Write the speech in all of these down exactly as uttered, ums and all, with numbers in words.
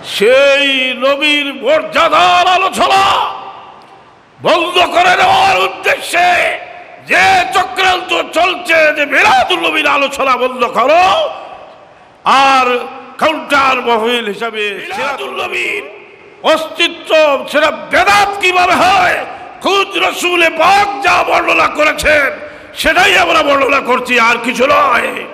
সেই নবীর মর্যাদার আলোচনা বন্ধ করে দেওয়ার উদ্দেশ্যে যে চক্রান্ত চলছে, যে মিলাদুন নবীর আলোচনা বন্ধ করো, আর কাউন্টার মাহফিল হিসাবে মিলাদুন নবীর অস্তিত্ব, সেটা বেদাত কিভাবে হয়, খুদ রসুলে পাক যা বর্ণনা করেছেন, সেটাই আমরা বর্ণনা করছি, আর কিছু নয়।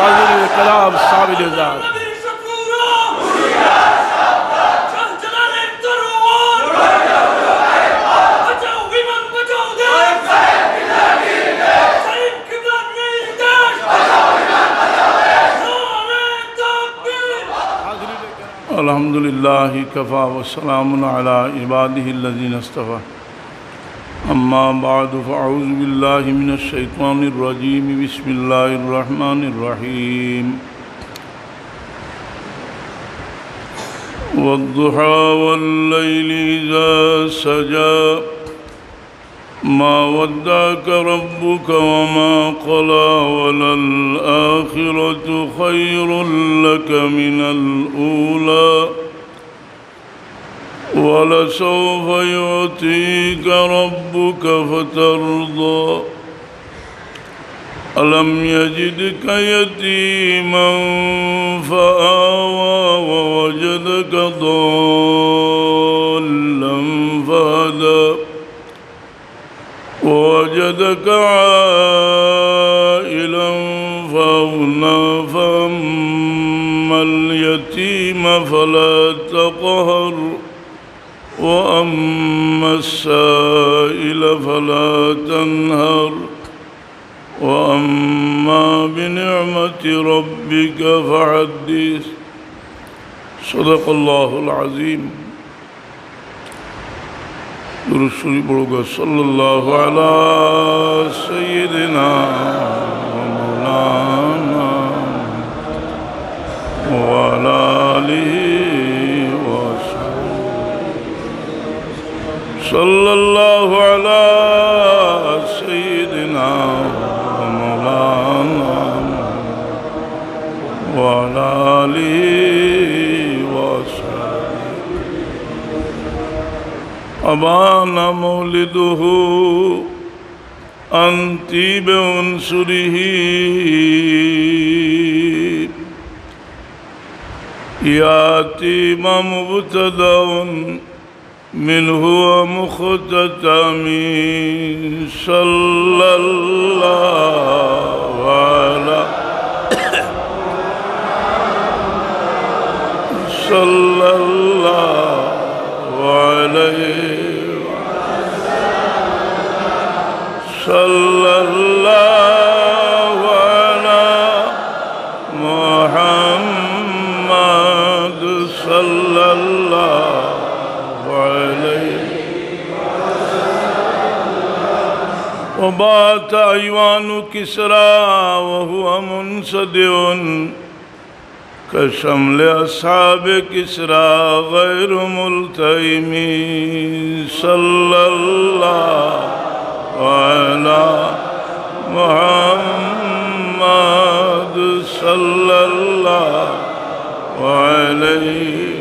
حاضرین کرام، صابر جان۔ الحمد لله وكفى وسلام على عباده الذين اصطفى۔ أما بعد، فأعوذ بالله من الشيطان الرجيم۔ بسم الله الرحمن الرحيم۔ والضحى والليل إذا سجى، ما ودعك ربك وما قلى، وللآخرة خير لك من الأولى، ولسوف يعطيك ربك فترضى۔ ألم يجدك يتيما فآوى، ووجدك ضالا فهدى، ووجدك عائلا فأغنى، فأما اليتيم فلا تقهر، وأما السائل فلا تنهر، وأما بنعمة ربك فحدث۔ صدق الله العظيم۔ درود شريف پڑھو گا، صلى الله على سيدنا ومولانا وعلى آله وصحبه۔ صلى الله على سيدنا ومولانا وعلى آله وصحبه۔ أبان مولده عن طيب عنصره، يأتي ما مبتدأ منه ومختتم۔ صلى الله على، صلى الله عليه، صلى الله على محمد، صلى الله عليه۔ وبات أيوان كسرى وهو منصدع، كشمل أصحاب كسرى غير ملتئم، صلى الله على محمد، صلى الله عليه،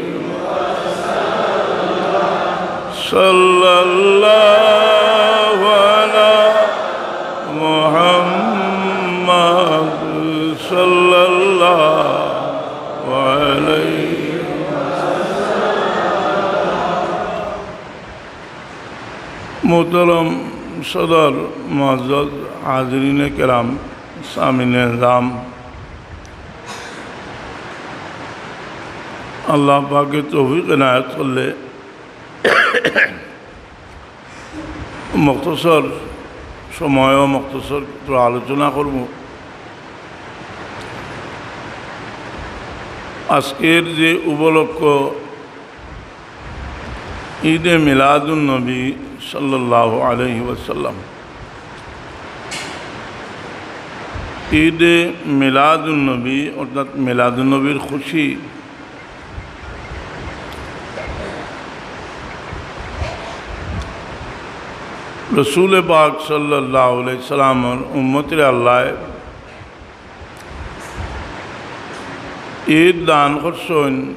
صلى الله على محمد، صلى الله عليه۔ محترم صدر، معزز حاضرین کرام، سامعین اعظام، আল্লাহ পাকে তৌফিক এনায়েত করলে মখতসর সময় ও মখতসর আলোচনা করব। আজকের যে উপলক্ষ, ঈদে মিলাদুন নবী সাল্লাল্লাহু আলাইহি ওয়াসাল্লাম, ঈদে মিলাদুন নবী অর্থাৎ মিলাদুন নবীর খুশি, রসুলে পাক সাল্লাল্লাহু আলাইহি সাল্লামর উম্মতরে আল্লায় ঈদ দান করছইন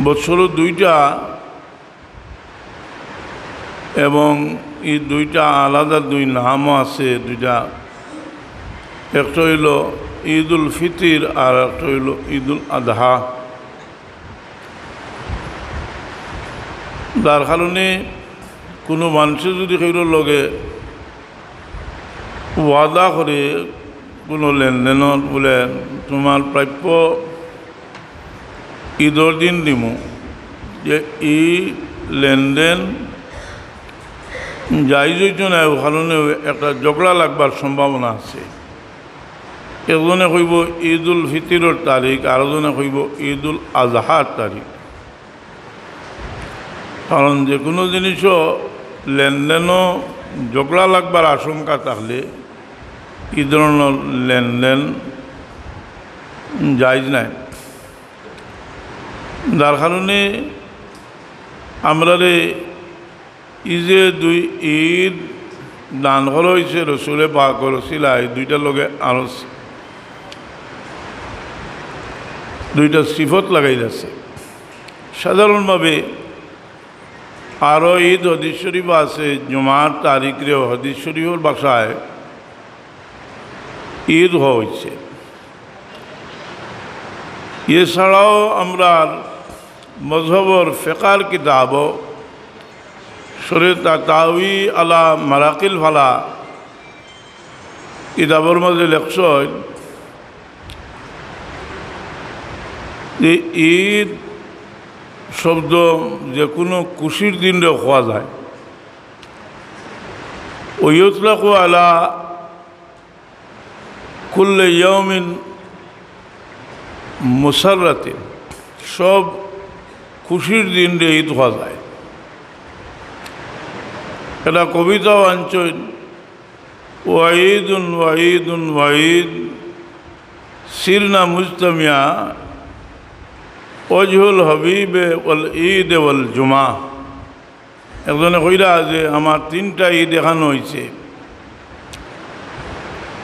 বছরো দুইটা, এবং ই দুইটা আলাদা দুই নামও আছে দুইটা। একটা অইলো ঈদুল ফিতির আর একটা অইলো ঈদুল আদহা। যার কারণে কুনু মানষে যুদি কেউর লগে ওয়াদা করে কুনু লেনদেনর, বুলে, "তুমার প্রাপ্য ঈদর দিন দিমু", যে ই লেনদেন জায়েজ অইতো নায়, অউ কারণে একটা ঝগড়া লাগবার সম্ভাবনা আছে। একজনে কইবো ঈদুল ফিতিরর তারিখ, আরোজনে কইবো ঈদুল আজহার তারিখ। কারণ যেকুনু জিনিসও লেনদেনও ঝগড়া লাগবার আশঙ্কা থাকলে ই ধরনর লেনদেন জায়েজ নায়। যার কারণে আমরারে ই যে দুই ঈদ দান করা অইছে রসুলে পাকর উসিলায়, দুইটার লগে আরো দুইটা সিফত লাগাইল আছে। সাধারণভাবে আরো ঈদ হাদিস শরীফ আছে, জুমার তারিখরেও হাদিস শরীফর ভাষায় ঈদ কওয়া অইছে। এছাড়াও আমরার মজহবর ফেকার কিতাবও শরে তাতাউই আলা মারাকিল ফালাহ কিতাবর মাঝে লেখছইন যে ঈদ শব্দ যেকুনু খুশির দিনরে কওয়া যায়। ওয়া ইউতলাকু আলা কুল্লি ইয়াউমিন মুসাররাতিন, সব খুশির দিনরে ঈদ কওয়া যায়। একটা কবিতাও আনছইন, "ওয়াইদুন ওয়াইদুন ওয়াইদ, সিরনা মুজতামিয়া, ওয়াজহুল হাবিবে ওয়াল ঈদ ওয়াল জুমা।" একজনে কইরা যে, "আমার তিনটা ঈদ এখানো অইছে।"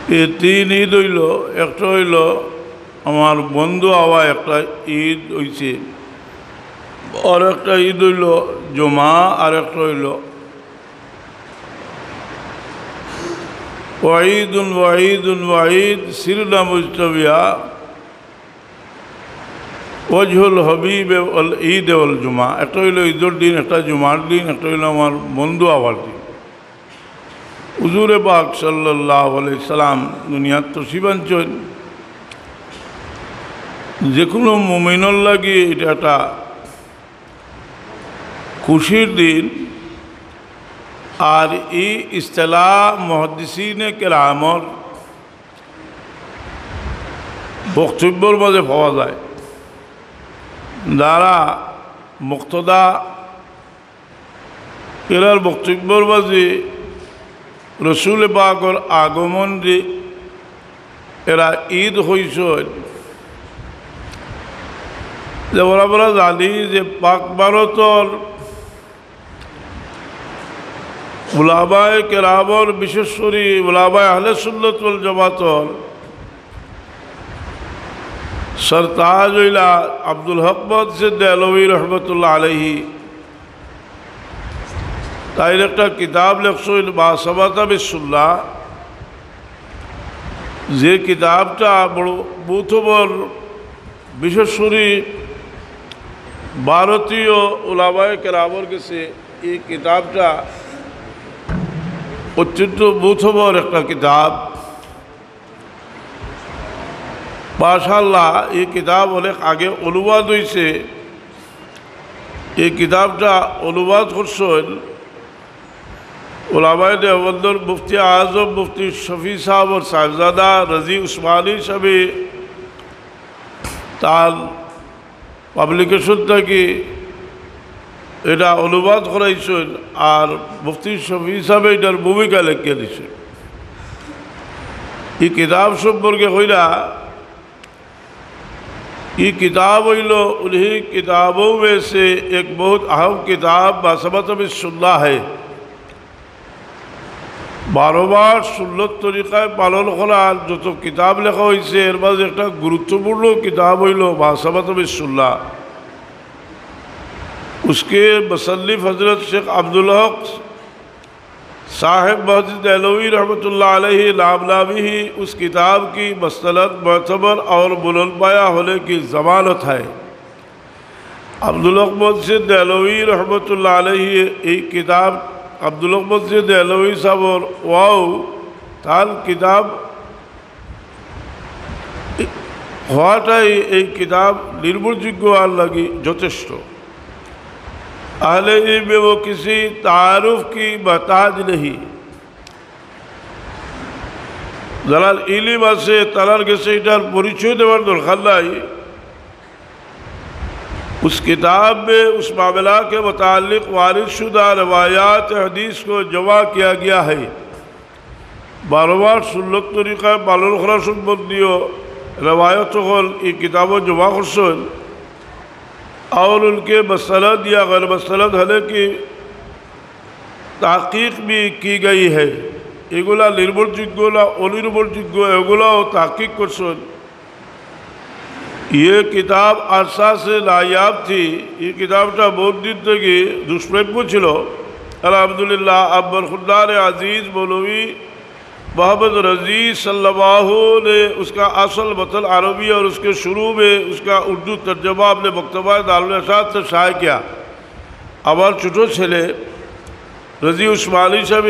এই তিন ঈদ অইলো, একটা অইলো আমার বন্ধু আওয়া একটা ঈদ অইছে, আর একটা ঈদ অইলো জুমা, আর একটা অইলো ওয়াইদুন ওয়াইদুন ওয়াইদ সিরনা মুজতামিয়া ওয়াজহুল হাবিব ওয়াল ঈদ ওয়াল জুমা। একটা অইলো ঈদর দিন, একটা জুমার দিন, একটা অইলো আমার বন্ধু আওয়ার দিন। হুজুরে পাক সাল্লাল্লাহু আলাইহি সাল্লাম দুনিয়াত তশরিফ আনছইন, যেকুনু মুমিনর লাগি ইটা একটা খুশির দিন। আর ই ইস্তেলাহ মুহাদ্দিসিনে কেরামর বক্তব্যর মাঝে পাওয়া যায়। যারা মুক্তদা, এরার বক্তব্যর মাঝে রসুলে পাকর আগমনরে এরা ঈদ কইছইন। যেমন আমরা জানি যে পাক ভারতর উলামায়ে কেরামর, বিশেষ করি উলামায়ে আহলে সুন্নত ওয়াল জামাতর সরতাজ অইলা আব্দুল হক মুহাদ্দিস দেহলভী রহমতুল্লাহ আলাইহি, তাইন একটা কিতাব লেখছইন মা সাবাতা বিস সুন্নাহ, যে কিতাবটা বড় মউতবর, বিশেষ করি ভারতীয় উলামায়ে কেরামর গেছে ই কিতাবটা অত্যন্ত মউতবর একটা কিতাব। মাশাআল্লাহ, ই কিতাব অনেক আগে অনুবাদ অইছে। ই কিতাবটা অনুবাদ করছইন উলামায়ে দেওবন্দর মুফতি আজম মুফতি শফি সাবর সাহেবজাদা রাজি উসমানী সাবে। তান পাবলিকেশন থাকি ইটা অনুবাদ করাইছইন, আর মুফতি শফি সাবে ইটার ভূমিকা লেখিয়া দিছইন। ই কিতাব সম্পর্কে কইরা یہ کتاب ہوئی لو انہیں کتابوں میں سے ایک بہت اہم کتاب محاسبۃ بالسنہ ہے۔ বারো মাস সুন্নত তরিকায় পালন করার যত কিতাব লেখা হয়েছে, এর মাঝে একটা গুরুত্বপূর্ণ কিতাব হইল মুহাসাবাতুস সুন্নাহ। उसके मुसन्निफ हजरत शेख अब्दुल हक साहेब मस्जिद देहलवी रहमतुल्लाह अलैहि नामनामी ही उस किताब की मसनद, मोतबर और बुलंद पाया होने की जमानत है। আব্দুল হক মসজিদ দেহলভী রহমতুল্লাহ আলাইহি এই কিতাব, আব্দুল হক মসজিদ দেহলভী সাহেবর ওয়াও তার কিতাব হওয়াটাই এই কিতাব নির্ভরযোগ্য আর লাগি যথেষ্ট। আহলে ইলমে ও কিসি তারুফ কি মহতাজ নেই। যারার ইলিম আছে তারার কাছে এটার পরিচয় দেওয়ার দরকার নাই। اس کتاب میں اس معاملہ کے متعلق وارد شدہ روایات حدیث کو جمع کیا گیا ہے۔ বারো মাস সুন্নত তরিকায় পালন করা সম্বন্ধীয় রেওয়ায়ত হল এই কিতাবও জমা করছেন। اور ان کے مستند یا غیر مستند ہونے کی تحقیق بھی کی گئی ہے। এগুলা নির্ভরযোগ্য না অনির্ভরযোগ্য, এগুলাও তাহকিক করছেন। یہ کتاب عرصہ سے نایاب تھی। এই কিতাবটা বহুত দিন থেকে দুষ্প্রাপ্য ছিল। الحمدللہ، اب برخوردار عزیز مولوی محمد رضی صلی اللہ نے اس کا اصل متن عربی اور اس کے شروع میں اس کا اردو ترجمہ اپنے مکتبہ دارالارشاد سے شائع کیا۔ আমার ছোট ছেলে রাজি উসমানী সাহেব,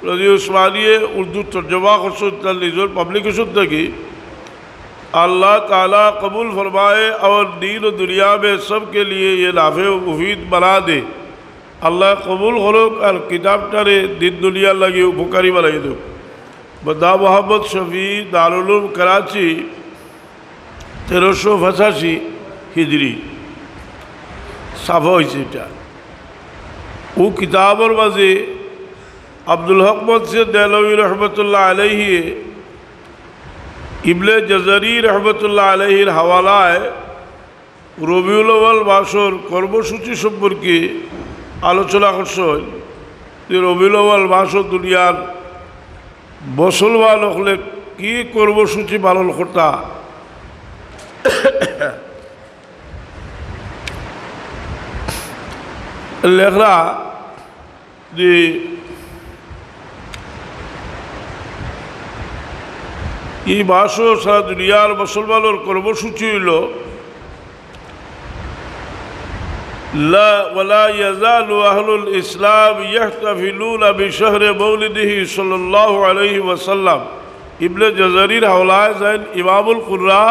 রাজি উসমানীয়ে উর্দু তর্জমা করছেন তার নিজের পাবলিকেশন থেকে। আল্লাহ তাআলা কবুল ফরমায়, আমার দিন ও দুনিয়া মে সব কে লিয়ে ইয়ে নাফে ও মুফিদ বানা দে। আল্লাহ কবুল করুক আর কিতাবটারে দিন দুনিয়ার লাগি উপকারী বানাই দেউক। বান্দা মোহাম্মদ শফি, দারুল উলুম করাচি, তেরোশো পঁচাশি হিজরি ছাপা হয়েছে এটা। ও কিতাবর মাঝে আব্দুল হক মসজিদ দেহলভী রহমতুল্লাহ আলাইহি ইবনে জজরি রহমতুল্লাহ আলাইহির হাওয়ালায় রবিউল আউয়াল মাসর কর্মসূচি সম্পর্কে আলোচনা করছেন যে রবিউল আউয়াল মাসও দুনিয়ার মুসলমান হকলে কি কর্মসূচি পালন করতা। লেখরা যে এই মাসও সারা দুনিয়ার মুসলমানর কর্মসূচি হইল لا ولا يزال أهل الإسلام يحتفلون بشهر مولده صلى الله عليه وسلم। ইবনে জজরির হাওলায় যেইন ইমামুল কুররা,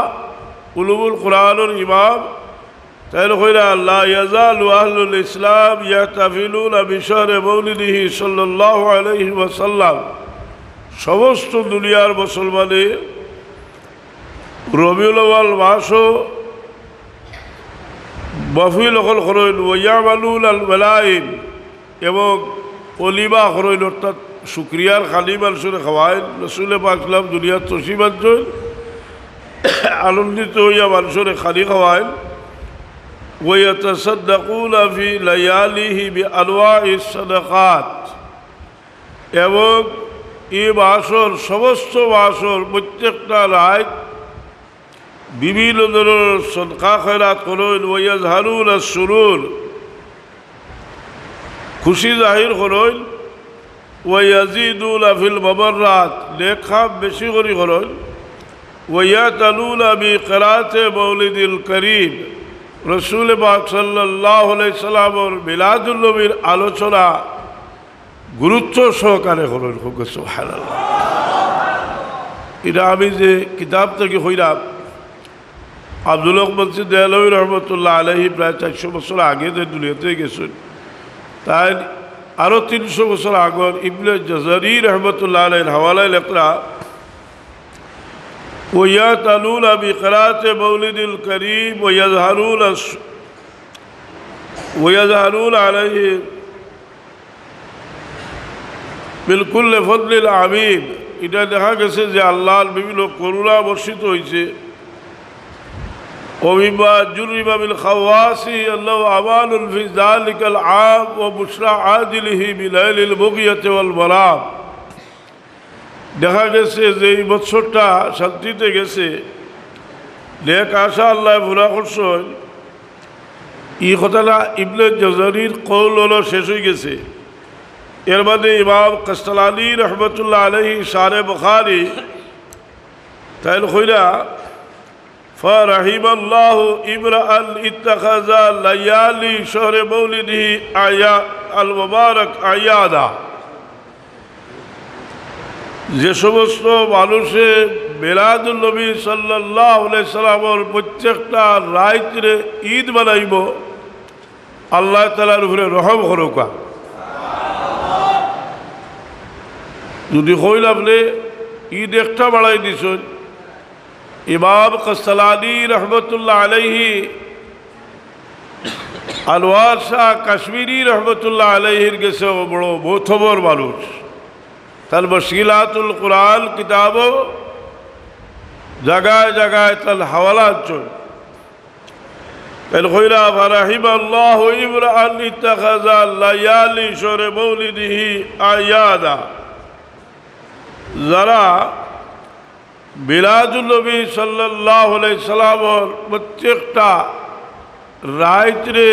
উলুমুল কুরআনর ইমাম, তাইন কইরা لا يزال أهل الإسلام يحتفلون بشهر مولده صلى الله عليه وسلم। সমস্ত দুনিয়ার মুসলমানে রবিউল আউয়াল মাসও মাহফিল হকল করইন, ويعملون الولائم, এবং অলিমা করইন, অর্থাৎ শুকরিয়ার খানি মানুষরে খাওয়াইন। রসুলে পাক সাল্লাম দুনিয়াত তশরিফ আনছইন, আনন্দিত হইয়া মানুষরে খানি খাওয়াইন। ويتصدقون في لياليه بأنواع الصدقات, এবং এই মাসর সমস্ত মাসর প্রত্যেকটা রাত বিভিন্ন ধরনের সদকা খয়রাত করইন। ويظهرون السرور, খুশি জাহির করইন। ويزيدون في المبرات, নেক কাম বেশি করি করইন। ويعتنون بقراءة مولد الكريم, রসুল পাক সাল্লাল্লাহু আলাইহি সাল্লামর মিলাদুন নবীর আলোচনা গুরুত্ব সহকারে করইন। কউক্কা সুবহানাল্লাহ। এটা আমি যে কিতাব থাকি কইরাম, আব্দুল হক মসজিদ দেহলভী রহমতুল্লাহ আলাইহি প্রায় চাইরশো বছর আগে যে দুনিয়াতে গেছইন, তাইন আরো তিনশো বছর আগর ইবনে জজরি রহমতুল্লাহ আলাইহির হাওয়ালায় লেখরা, ويعتنون بقراءة مولد الكريم ويظهرون الس-، ويظهرون عليه من كل فضل عميم। এটা দেখা গেছে যে আল্লাহর বিভিন্ন করুণা বর্ষিত হইছে। ومما جرب من خواصه أنه أمان في ذلك العام وبشرى عاجله بنيل المغية والمرام। দেখা গেছে যে এই বছরটা শান্তিতে গেছে, নেক আশা আল্লায় পুরা করছইন। ই কথাটা ইবনে জওজির কওল অইলো শেষ অইগেছে। এর বাদে ইমাম কাস্তালানি রহমতুল্লাহ আলাইহি শারে বুখারী তাইন কইরা, فرحم الله امرأ اتخذ ليالي شهر مولده أعيا-، المبارك أعيادا। যে সমস্ত মানুষে মিলাদুন নবী সাল্লাল্লাহু আলাইহি সাল্লামর প্রত্যেকটা রাইতরে ঈদ বানাইবো, আল্লাহ তাআলার উপরে রহম করুকা। যদি কইল আপনে ঈদ একটা বাড়াই দিছইন, ইমাম কাস্তালানি রহমতুল্লাহ আলাইহি, আনোয়ার শাহ কাশ্মীরি রহমতুল্লাহ আলাইহির গেছে বড় মতবর মানুষ। তার মুশকিলাতুল কুরআন কিতাবও জাগায় জাগায় তার হাওয়ালা আনছইন। তাইন কইরা, فرحم الله امرأ اتخذ ليالي شهر مولده أعيادا। যারা মিলাদুন নবী সাল্লাল্লাহু আলাইহি সাল্লামর প্রত্যেকটা রাইতরে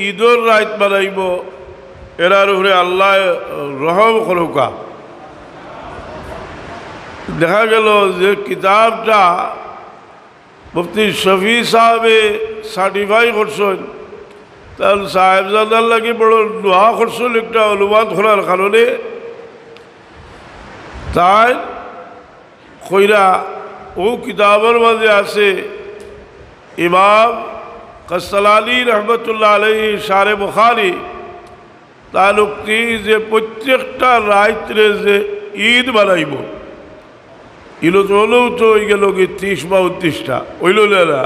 ঈদর রাইত বানাইবো, এরার উপরে আল্লায় রহম করুকা। দেখা গেল যে কিতাবটা মুফতি শফি সাহেবে certify করছইন, তাইন সাহেবজাদার লাগি বড় দোয়া করছইন একটা অনুবাদ করার কারণে। তাইন কইরা অউ কিতাবর মাঝে আছে, ইমাম কাস্তালানি রহমতুল্লাহ আলাইহি শারে বুখারী তান উক্তি যে প্রত্যেকটা রাইতরে যে ঈদ বানাইবো, ইলো তো অইলো তো অইগেলো কি ত্রিশ বা ঊনত্রিশটা, অইলো না?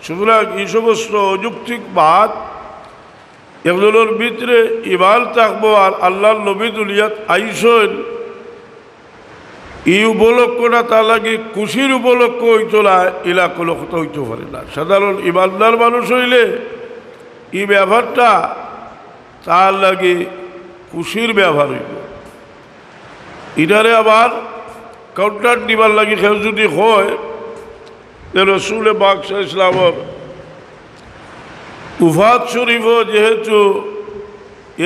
সুতরাং ই সমস্ত অযৌক্তিক বাত, একজনর ভিতরে ইমান থাকবো আর আল্লার নবী দুনিয়াত আইছইন, ই উপলক্ষটা তার লাগি খুশির উপলক্ষ অইতো না, ইলা কুনু কথা অইতো পারে না। সাধারণ ইমানদার মানুষ অইলে ই ব্যাপারটা তার লাগি খুশির ব্যাপার অইবো। ইটারে আবার counter দিবার লাগি কেউ যদি কয় যে রসুলে পাক সাল্লাল্লাহু আলাইহি ওয়াসাল্লামর উফাত শরীফও যেহেতু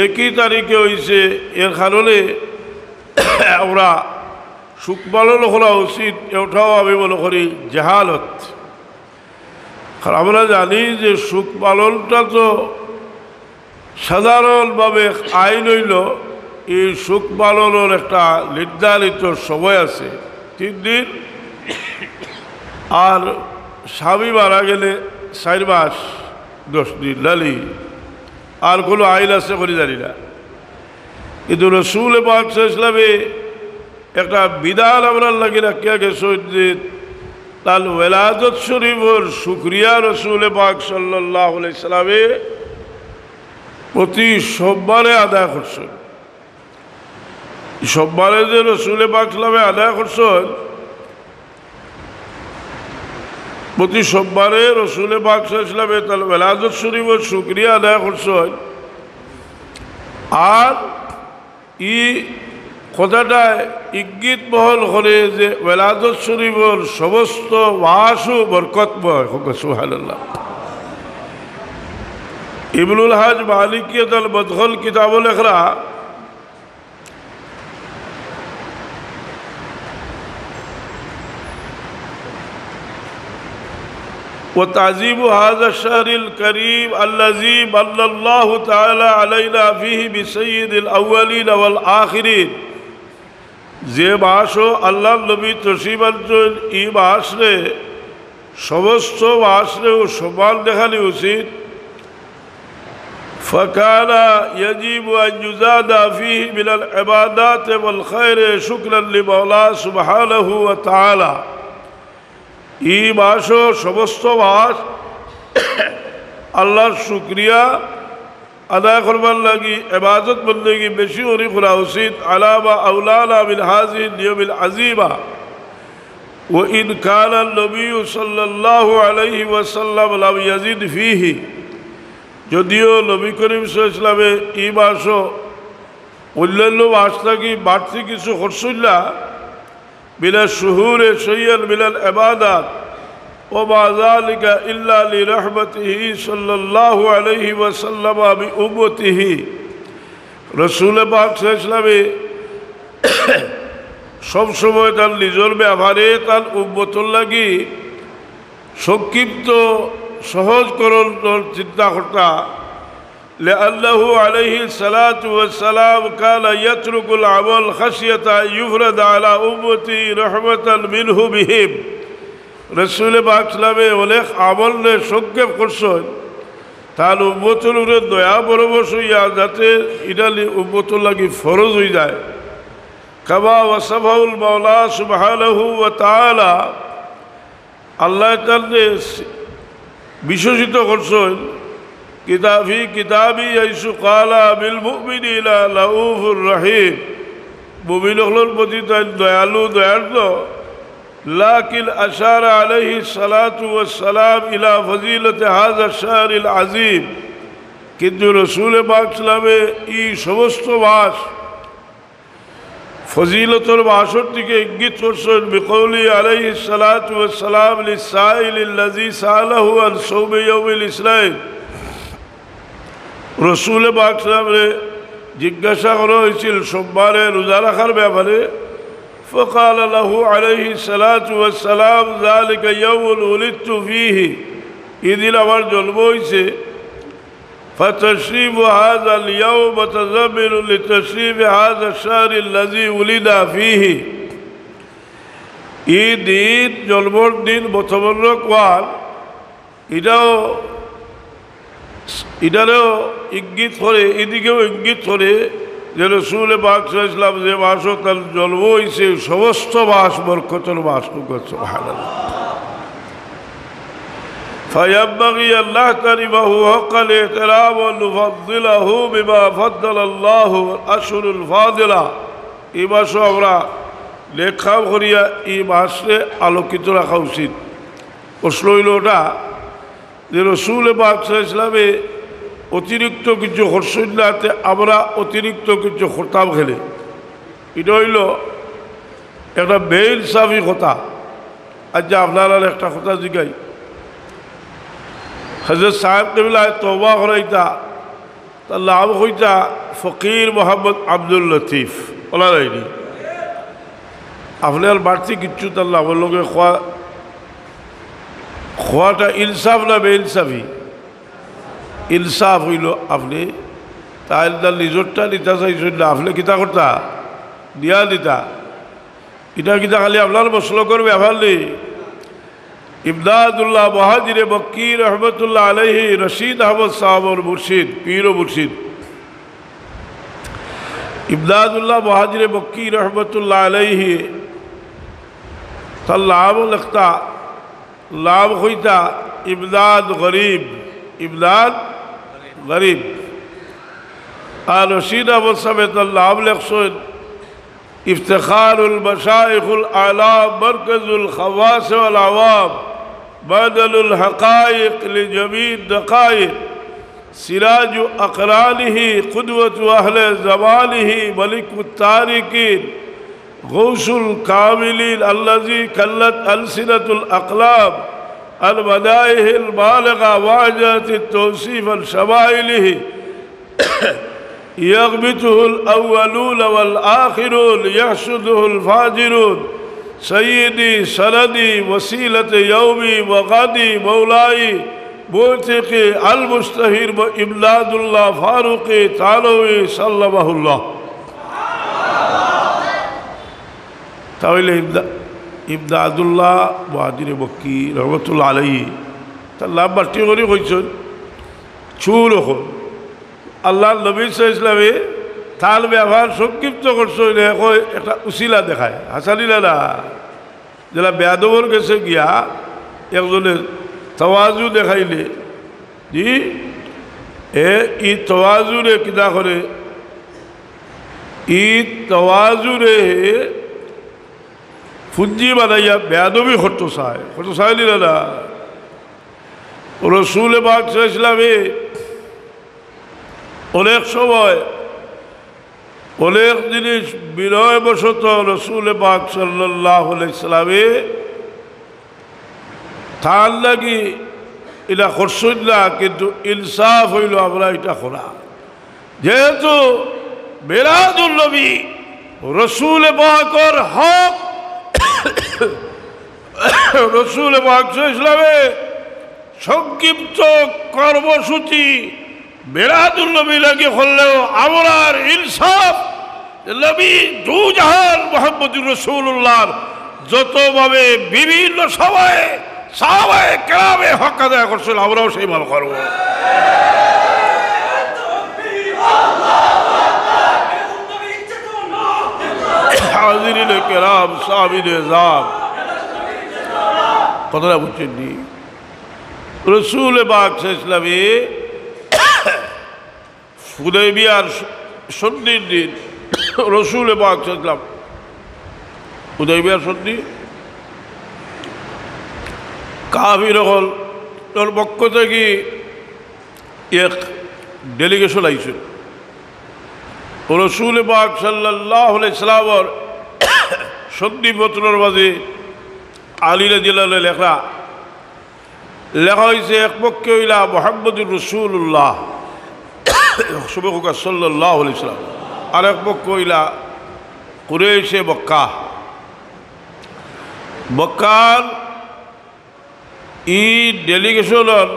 একই তারিখে অইছে, এর কারণে আমরা শোক পালন করা উচিত, এটাও আমি মনে করি জাহালত। কারণ আমরা জানি যে শোক পালনটা তো সাধারণভাবে আইন অইলো, ই শোক পালনর একটা নির্ধারিত সময় আছে, তিন দিন, আর স্বামী মারা গেলে চাইর মাস দশ দিন, নানি? আর কুনু আইন আছে করি জানি না, কিন্তু রসুলে পাক সাল্লাল্লাহু আলাইহি ওয়াসাল্লামে একটা বিধান আমরার লাগি রাখিয়া গেছইন যে তান ওয়েলাদত শরীফর শুকরিয়া রসুলে পাক সাল্লাল্লাহু আলাইহি ওয়াসাল্লামে প্রতি সোমবারে আদায় করছইন। সোমবারে যে রসুলে পাক সাল্লাল্লাহু আলাইহি ওয়াসাল্লামে আদায় করছইন, প্রতি সোমবারে রসুলে পাক সাল্লাল্লাহু আলাইহি ওয়াসাল্লামে তান ওয়েলাদত শরীফর শুকরিয়া আদায় করছইন। আর ই কথাটায় ইঙ্গিত বহন করে যে ওয়েলাদত শরীফর সমস্ত মাসও বরকতময়। কউক্কা সুবহানাল্লাহ। ইবনুল হাজ মালিকিয়ে তান মদখল কিতাবো লেখরা, وتعظيم هذا الشهر الكريم الذي من الله تعالى علينا فيه بسيد الأولين والآخرين। যে মাসও আল্লার নবী তশরিফ আনছইন, ই মাসরে, সমস্ত মাসরেও সম্মান দেখানি উচিত। فكان يجب أن يزاد فيه من العبادات والخير شكرا لمولاه سبحانه وتعالى। ই মাসও সমস্ত মাস আল্লার শুকরিয়া আদায় করবার লাগি ইবাদত বন্দেগি বেশি করি করা উচিত। على ما أولانا من هذه النعم العظيمة। وإن كان النبي صلى الله عليه وسلم لم يزد فيه, যদিও নবী করিম সাল্লাল্লাহু আলাইহি ওয়াসাল্লামে ই মাসো অন্যান্য মাস থাকি বাড়তি কিছু করছইন না, من الشهور شيئا من العبادات، وما ذلك إلا لرحمته صلى الله عليه وسلم بأمته। রসুল পাক সাল্লাল্লাহু আলাইহি ওয়াসাল্লামে সবসময় তান নিজর ব্যাপারে তান উম্মতর লাগি সংক্ষিপ্ত সহজকরণর চিন্তা করতা। لأنه عليه الصلاة والسلام كان يترك العمل خشية أن يفرض على أمته رحمة منه بهم। রসুল পাক সাল্লাল্লাহু আলাইহি ওয়াসাল্লামে অনেক আমলরে সংক্ষেপ করছইন, তান উম্মতর উপরে দয়া পরবশ অইয়া, যাতে ইটা লি-, উম্মতর লাগি ফরজ অইযায়। كما وصفه المولى سبحانه وتعالى, আল্লায় তানরে বিশেষিত করছইন, কিতা-, في كتابه حيث قال بالمؤمنين رءوف رحيم। মুমিন অকলর প্রতি তাইন দয়ালু, দয়ার্দ্র। لكن أشار عليه الصلاة والسلام إلى فضيلة هذا الشهر العظيم। কিন্তু রসুল পাক সাল্লাল্লাহু আলাইহি ওয়াসাল্লামে ই সমস্ত মাস ফজিলতর মাসর দিকে ইঙ্গিত করছইন, بقوله عليه الصلاة والسلام للسائل الذي سأله عن صوم يوم الاثنين। রসুল পাক সাল্লাল্লাহু আলাইহি ওয়াসাল্লামরে জিজ্ঞাসা করা অইছিল সোমবারে রোজা রাখার ব্যাপারে। فقال له عليه الصلاة والسلام ذلك يوم ولدت فيه, ই দিন আমার জন্ম অইছে। فتشريف هذا اليوم متضمن لتشريف هذا الشهر الذي ولد فيه। ই দিন, জন্মর দিন মোতাবাররক অওয়ার, ইটাও, ইটারেও ইঙ্গিত করে, ইদিকেও ইঙ্গিত করে যে রসুল পাক সাল্লাল্লাহু আলাইহি ওয়াসাল্লাম যে মাসো তান জন্ম অইছে, সমস্ত মাস বরকতর মাস। সুবহানাল্লাহ। فينبغي أن نحترمه حق الاحترام وأن نفضله بما فضل الله الأشهر الفاضلة। ই মাসো আমরা নেক কাম করিয়া ই মাসরে আলোকিত রাখা উচিত। প্রশ্ন অইলো ওটা যে রসুল পাক সাল্লাল্লাহু আলাইহি ওয়াসাল্লামে অতিরিক্ত কিছু করছইন না, তে আমরা অতিরিক্ত কিছু করতাম কেনে? ইটা অইলো একটা বেইনসাফি কথা। আচ্ছা, আপনারারে একটা কথা জিগাই, হজরত সাহেব কিবলায় তওবা করাইতা, তান নাম কইতা ফকির মোহাম্মদ আব্দুল লতিফ, অলা নায়নি? আপনার বাড়তি কিচ্ছু তান নামর লগে কওয়া, কওয়াটা ইনসাফ না বেইনসাফি? ইনসাফ অইলো আপনে তাইন তান নিজরটা নিতা চাইছইন না, আপনে কিতা করতা? দিয়া দিতা। ইটা কিতা খালি আপনার মসলকর ব্যাপার নি? ইমদাদুল্লাহ মুহাজিরে মক্কি রহমতুল্লাহ আলাইহি, রশিদ আহমদ সাহেবর মুর্শিদ, পীর ও মুর্শিদ। ইমদাদুল্লাহ মুহাজিরে মক্কি রহমতুল্লাহ আলাইহি, তান নাম লেখতা, নাম কইতা ইমদাদ গরিব, ইমদাদ গরিব। আর রশিদ আহমদ সাহেব তান নাম লেখছইন افتخار المشايخ الأعلام، مركز الخواص والعوام، معدن الحقائق لجميع الدقائق، سراج أقرانه، قدوة أهل زمانه، ملك التاركين، غوث الكاملين، الذي كلت ألسنة الأقلام عن مدائحه البالغة وعجزت التوصيف عن شمائله، يغبطه الأولون والآخرون، يحسده الفاجرون. سيدي سندي وسيلة يومي وغدي مولاي معتقي المشتهر إمداد الله فاروقي تعالوي سلمه الله. তাইলে ইমদা-, ইমদাদুল্লাহ মুহাজিরে মক্কি রহমতুল্লাহ আলাইহি, তান নাম বাট্টি করি কইছইন, চুর অখন। আল্লার নবী সাল্লাল্লাহু আলাইহি ওয়াসাল্লামে তান ব্যাপার সংক্ষিপ্ত করছইন, অখন একটা উছিলা দেখায়। হাছা নি না? যেলা বেয়াদবর গেছে গিয়া একজনে তাওয়াজু দেখাইলে, জি, এ ই তাওয়াজুরে কিতা করে? ই তাওয়াজুরে পুঞ্জি বানাইয়া বেয়াদবি করতো চায়, করতো চায় নি না? রসুল পাক সাল্লাল্লাহু আলাইহি ওয়াসাল্লামে অনেক সময় অনেক জিনিস বিনয়বশত রসুল পাক সাল্লাল্লাহু আলাইহি ওয়াসাল্লামে তার লাগি ইলা করছইন না, কিন্তু ইনসাফ অইলো আমরা ইটা করা। যেহেতু মিলাদুন নবী রসুল পাকর হক, রসুল পাক সাল্লাল্লাহু আলাইহি ওয়াসাল্লামে সংক্ষিপ্ত কর্মসূচি মিলাদুন নবী লাগি করলেও আমরার ইনসাফ নবী দুজাহান মুহাম্মদুর রাসূলুল্লাহর যতভাবে বিভিন্ন সময়ে সাহাবায়ে কেরামে হক আদায় করছইন, আমরাও সেইভাবে করব। হাজিরিনে কেরাম, সামিনে এজাম, কথাটা বুঝছইন নি? রসুল পাক সাল্লাল্লাহু আলাইহি ওয়াসাল্লামে হুদাইবিয়ার সন্ধির দিন রসুল পাক সাল্লাল্লাহু আলাইহি ওয়াসাল্লাম, হুদাইবিয়ার সন্ধি, কাফির অকলর পক্ষ থাকি এক ডেলিগেশন আইছে। রসুল পাক সাল্লাল্লাহু আলাইহি ওয়াসাল্লামর সন্ধিপত্রর মাঝে আলী রাদিয়াল্লাহু আনহু লেখরা লেখা অইছে, এক পক্ষে অইলা মুহাম্মদুর রাসূলুল্লাহ, সবে কউক্কা সাল্লাল্লাহু আলাইহি ওয়াসাল্লাম, আর এক পক্ষ অইলা কুরাইশে মক্কা। মক্কার ই ডেলিগেশনর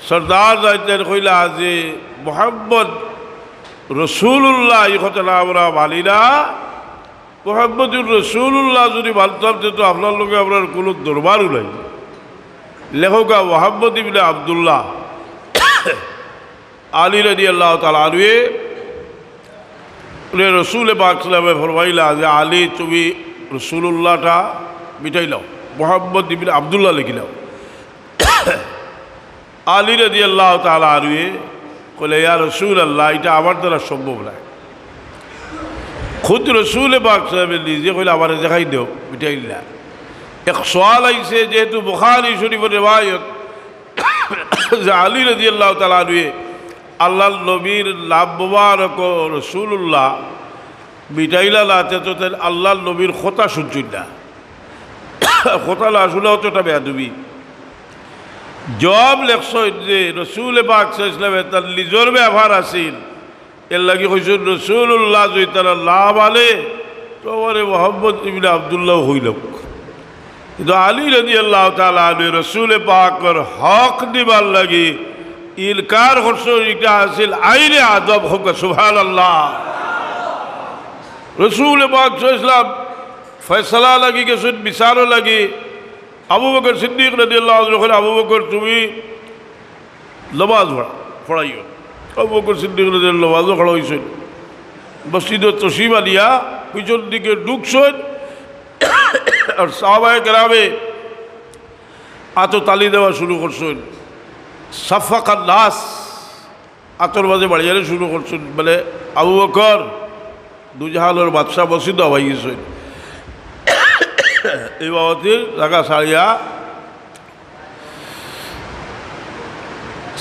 সর্দার যাইতে কইলা যে মুহাম্মদ রাসূলুল্লাহ, ই কথা আমরা মানি না, মুহাম্মদুর রাসূলুল্লাহ যদি মানতাম, তে তো আপনার লগে আমরার কুনু দরবারও নাই। লেখক মুহাম্মদ ইবনে আব্দুল্লাহ, আলী রাদিয়াল্লাহু তাআলা আনহুয়ে রসুল পাক সাল্লাল্লাহু আলাইহি ওয়াসাল্লামে ফরমাইলা যে, "আলী, তুমি রাসূলুল্লাহটা মিটাইলাও, মুহাম্মদ ইবনে আব্দুল্লাহ লেখিলাও।" আলী রাদিয়াল্লাহু তাআলা আনহুয়ে কইলা, "ইয়া রাসূলুল্লাহ, ইটা আমার দ্বারা সম্ভব নায়।" খুদ রসুল পাক সাল্লাল্লাহু আলাইহি ওয়াসাল্লামে নিজে কইলা, "আমারে দেখাই দেও, মিটাইলা।" এক সওয়াল আইছে, যেহেতু বুখারী শরীফর রেওয়ায়ত, যে আলী রাদিয়াল্লাহু তাআলা আনহুয়ে আল্লাহর নবীর নাম মোবারক রাসূলুল্লাহ মিটাইলা না, তে তো তাইন আল্লাহর নবীর কথা শুনছইন না। কথা না শুনাও তো একটা বেয়াদবি। জবাব লেখছইন যে রসুল পাক সাল্লাল্লাহু আলাইহি ওয়াসাল্লামে তান নিজর ব্যাপার আছিল, এর লাগি কইছইন, "রাসূলুল্লাহ যদি তারা না মানে, তো আমারে মুহাম্মদ ইবনে আব্দুল্লাহ কইলাউক।" কিন্তু আলী রাদিয়াল্লাহু তাআলা আনহু রসুল পাকর হক দিবার লাগি ইনকার করছইন, ইটা আছিল আইনে আদব। কউক্কা সুবহানাল্লাহ। রসুল পাক সাল্লাল্লাহু আলাইহি ওয়াসাল্লাম ফয়সালা লাগি গেছইন, বিচারও লাগি। আবু বকর সিদ্দিক রাদিয়াল্লাহু আনহু কইলা, "আবু বকর, তুমি নমাজ পড়া-, পড়াইও।" আবু বকর সিদ্দিক রাদিয়াল্লাহু আনহু নমাজও পড়া অইছইন। মসজিদো তশরিফ আনিয়া পিছন দিকে ঢুকছইন, আর সাহাবায়ে কেরামে আতো তালি দেওয়া শুরু করছইন। সাফফাকান নাস, আতর মাঝে বাড়িয়ারে শুরু করছইন, বলে, "আবু বকর, দুজাহানর বাদশা মসজিদো আওয়াই গেছইন।" এই বাবতির জাগা ছাড়িয়া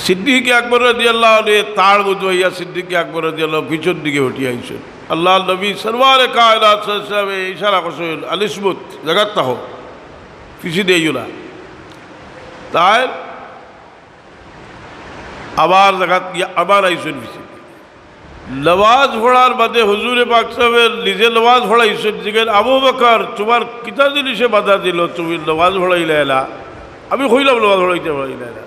সিদ্দিকে আকবর রাদিয়াল্লাহু আনহু তার মধ্যে হইয়া সিদ্দিকে আকবর রাদিয়াল্লাহু আনহু পিছন দিকে উঠিয়া আইছইন। আল্লাহর নবী সরওয়ারে কায়নাত সাল্লাল্লাহু আলাইহি ওয়াসাল্লামে ইশারা করছইন, "আলিসমুত, জাগাত থাকো, পিছে দিয়া আইও না।" তাইন আবার জাগাত গিয়া আবার আইছইন পিছে। নমাজ পড়ার বাদে হুজুরে পাক সাহেবে নিজে নমাজ পড়াইছইন, জিগাইন, "আবু বকর, তুমার কিতা জিনিসে বাধা দিল, তুমি নমাজ পড়াইলায় না?" আমি কইলাম, "নমাজ পড়াইতে পড়াইলায় না।"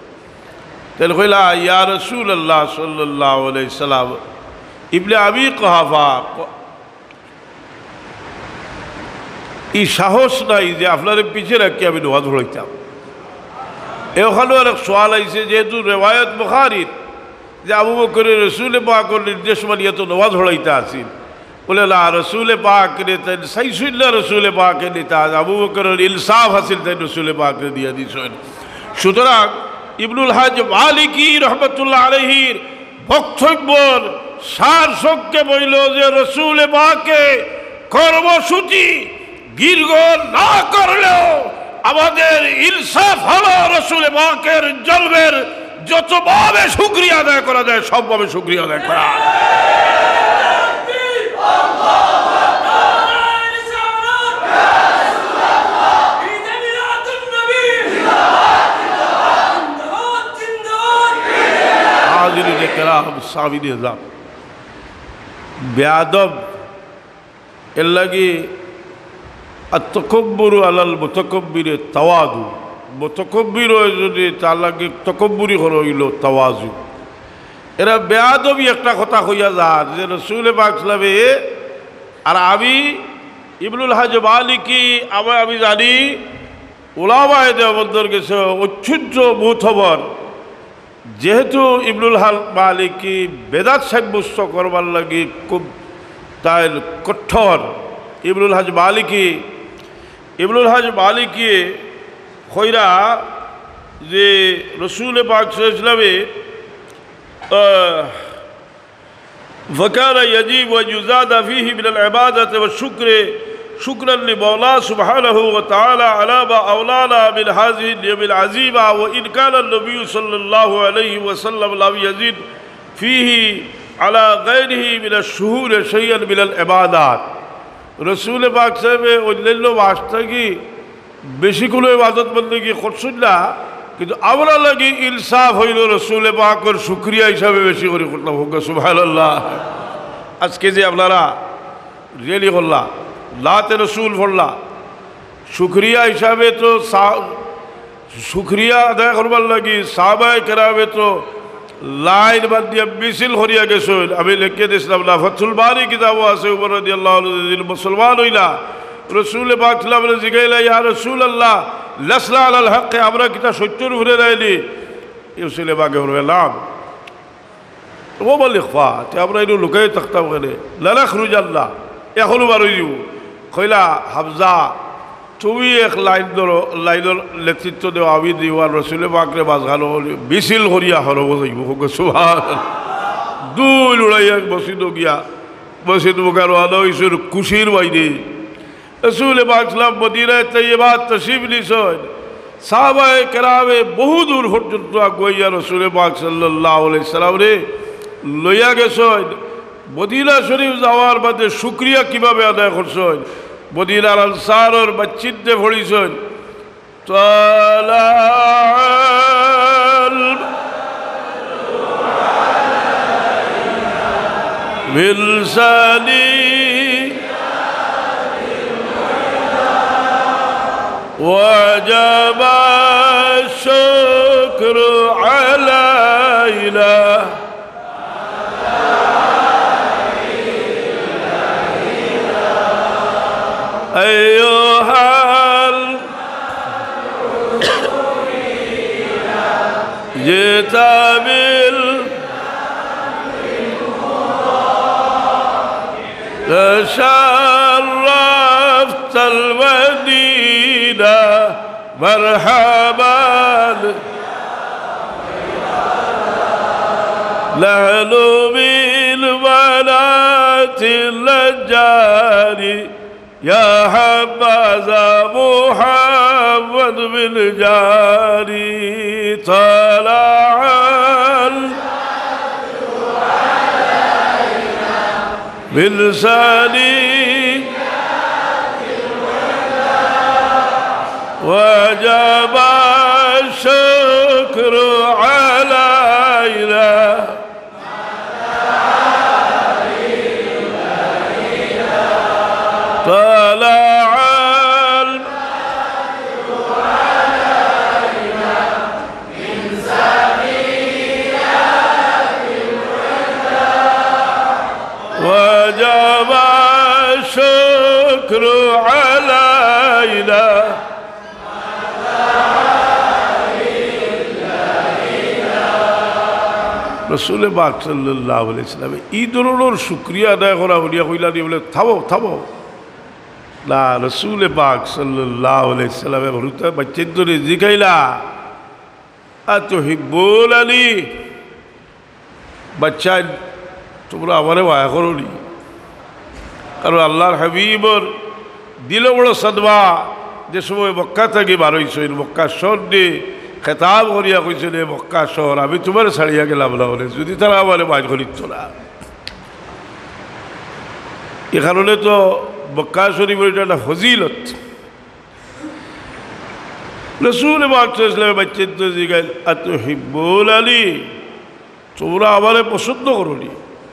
তাইন কইলা, "ইয়া রাসূলুল্লাহ সাল্লাল্লাহু আলাইহি সাল্লাম, ইবনে আবি কুহাফা, ই সাহস নাই যে আপনারে পিছে রাখি আমি নমাজ পড়াইতাম।" এ ওখানো আরেক সওয়াল আইছে, যেহেতু রেওয়ায়ত বুখারীর যে আবু বকরে রসুলে পাকর নির্দেশ মানিয়া তো নমাজ পড়াইতা আছিল, বলে, "না, রসুলে পাকরে তাইন চাইছইন না, রসুলে পাকে নিতা, আবু বকরর ইনসাফ আছিল, তাইন রসুলে পাকরে দিয়া দিছইন।" সুতরাং ইবনুল হাজ মালিকি রহমতুল্লাহ আলাইহির বক্তব্যর সার সংক্ষেপ অইল যে রসুলে পাকে কর্মসূচি দীর্ঘ না করলেও আমাদের ইনসাফ হলো রসুল পাকের জন্মের যতভাবে শুকরিয়া আদায় করা যায়, সবভাবে শুকরিয়া আদায় করা। হাজিরিন কেরাম, সামিন এজাম, বেয়াদব এর লাগি আর তকব্বুরু আলাল মুতাকব্বিরে তাওয়াদু। মুতাকব্বির অয় যদি, তার লাগি তকব্বুরি করা অইলো তাওয়াজু। এরা বেয়াদবি একটা কথা কইয়া যার যে রসুল পাক সাল্লামে, আর আমি ইবনুল হাজ মালিকি, আমি, আমি জানি উলামায়ে দেওবন্দর গেছে অত্যন্ত মুতবর, যেহেতু ইবনুল হাজ মালিকি বেদাত সাব্যস্ত করবার লাগি খুব তাইল কঠোর। ইবনুল হাজ মালিকি, ইবনুল হাজ মালিকি কইরা যে রসুল পাক সাল্লাল্লাহু আলাইহি ওয়াসাল্লামে, আহ, فكان يجب أن يزاد فيه من العبادة والشكر، شكرا لمولاه سبحانه وتعالى على ما أولانا من هذه النعم العظيمة، وإن كان النبي صلى الله عليه وسلم لم يزد فيه على غيره من الشهور شيئا من العبادات. রসুল পাক সাহেবে অন্যান্য মাস থাকি বেশি কুনু ইবাদত বন্দেগি করছইন না, কিন্তু আমরার লাগি ইনসাফ অইলো রসুল পাকর শুকরিয়া হিসাবে বেশি করি করতাম। কউক্কা সুবহানাল্লাহ। আজকে যে আপনারা র‍্যালি করলা, নাতে রসুল পড়লা, শুকরিয়া হিসাবে তো সা-, শুকরিয়া আদায় করবার লাগি সাহাবায়ে কেরামে তো লাইন বান্ধিয়া মিছিল করিয়া গেছইন। আমি লেখিয়া দিছলাম না, ফতহুল বারি কিতাবো আছে, উমর রাদিয়াল্লাহু আনহু যেদিন মুসলমান অইলা, রসুল পাক সাল্লাল্লাহু আলাইহি ওয়াসাল্লামরে জিগাইলা, "ইয়া রাসুলাল্লাহ, লাসনা আলাল হক, আমরা কিতা সত্যর উপরে নায়নি?" রসুল পাকে ফরমাইলা, "নাম।" ও মালিক ফা, তে আমরা ইনো লুকাই থাকতাম কেনে? লানাখরুজান্না, এখনউ বারই যাইমু। কইলা, "হামজা, তুমি এক লাইন ধরো, লাইনর নেতৃত্ব দেও, আমি দিওয়ান রসুলে পাকরে মাঝখানো মিছিল করিয়া হরমো যাইমু।" কউক্কা সুবহানাল্লাহ। দুইল উড়াইয়া এক মসজিদো গিয়া, মসজিদ মুখা রওয়ানা অইছইন খুশির বাইনে। রসুল পাক সাল্লাম মদিনায়ে তৈয়বাত তশরিফ নিছইন। সাহাবায়ে কেরামে বহু দূর পর্যন্ত আগুয়াইয়া রসুল পাক সাল্লাল্লাহু আলাইহি সাল্লামরে লইয়া গেছইন। মদিনা শরীফ যাওয়ার বাদে শুকরিয়া কিভাবে আদায় করছইন? মদিনার আনসারর বাইচ্চাইন্তে পড়ছইন, طلع البدر من ثنيات الوداع وجب الشكر علينا أيها ال-، جئت بال-، شرفت المدينة. مرحبا، نحن من بنات النجار، يا حبذا محمد بالجار. طلع ال-، من ثنيات الوداع وجب الشكر علينا. طلع ال-، وجب الشكر علينا. রসুল পাক সাল্লাল্লাহু আলাইহি ওয়াসাল্লামে ই ধরনর শুকরিয়া আদায় করা হুনিয়া কইলা নি বুলে, "থামো, থামো।" না, রসুল পাক সাল্লাল্লাহু আলাইহি ওয়াসাল্লামে হুরুতা বাইচ্চাইন্তরে জিগাইলা, "আতুহিব্বুনানি?" বাইচ্চাইন, তুমরা আমারে মায়া করো নি? কারণ আল্লাহর হাবিবর দিলো বড় সদমা, যে সময় মক্কা থাকি বার অইছইন, মক্কা শহর দি খেতাব করিয়া কইছইন, "এ মক্কা শহর, আমি তুমারে ছাড়িয়া গেলাম না অনে, যুদি তারা আমারে মাইর করিত না।" ই কারণে তো মক্কা শরীফর ইটা একটা ফজিলত। রসুল পাক সাল্লাল্লাহু আলাইহি ওয়াসাল্লামে বাচ্চাইন্তরে জিগাইল, "আতুহিব্বুনানি?" তুমরা আমারে পছন্দ করো নি,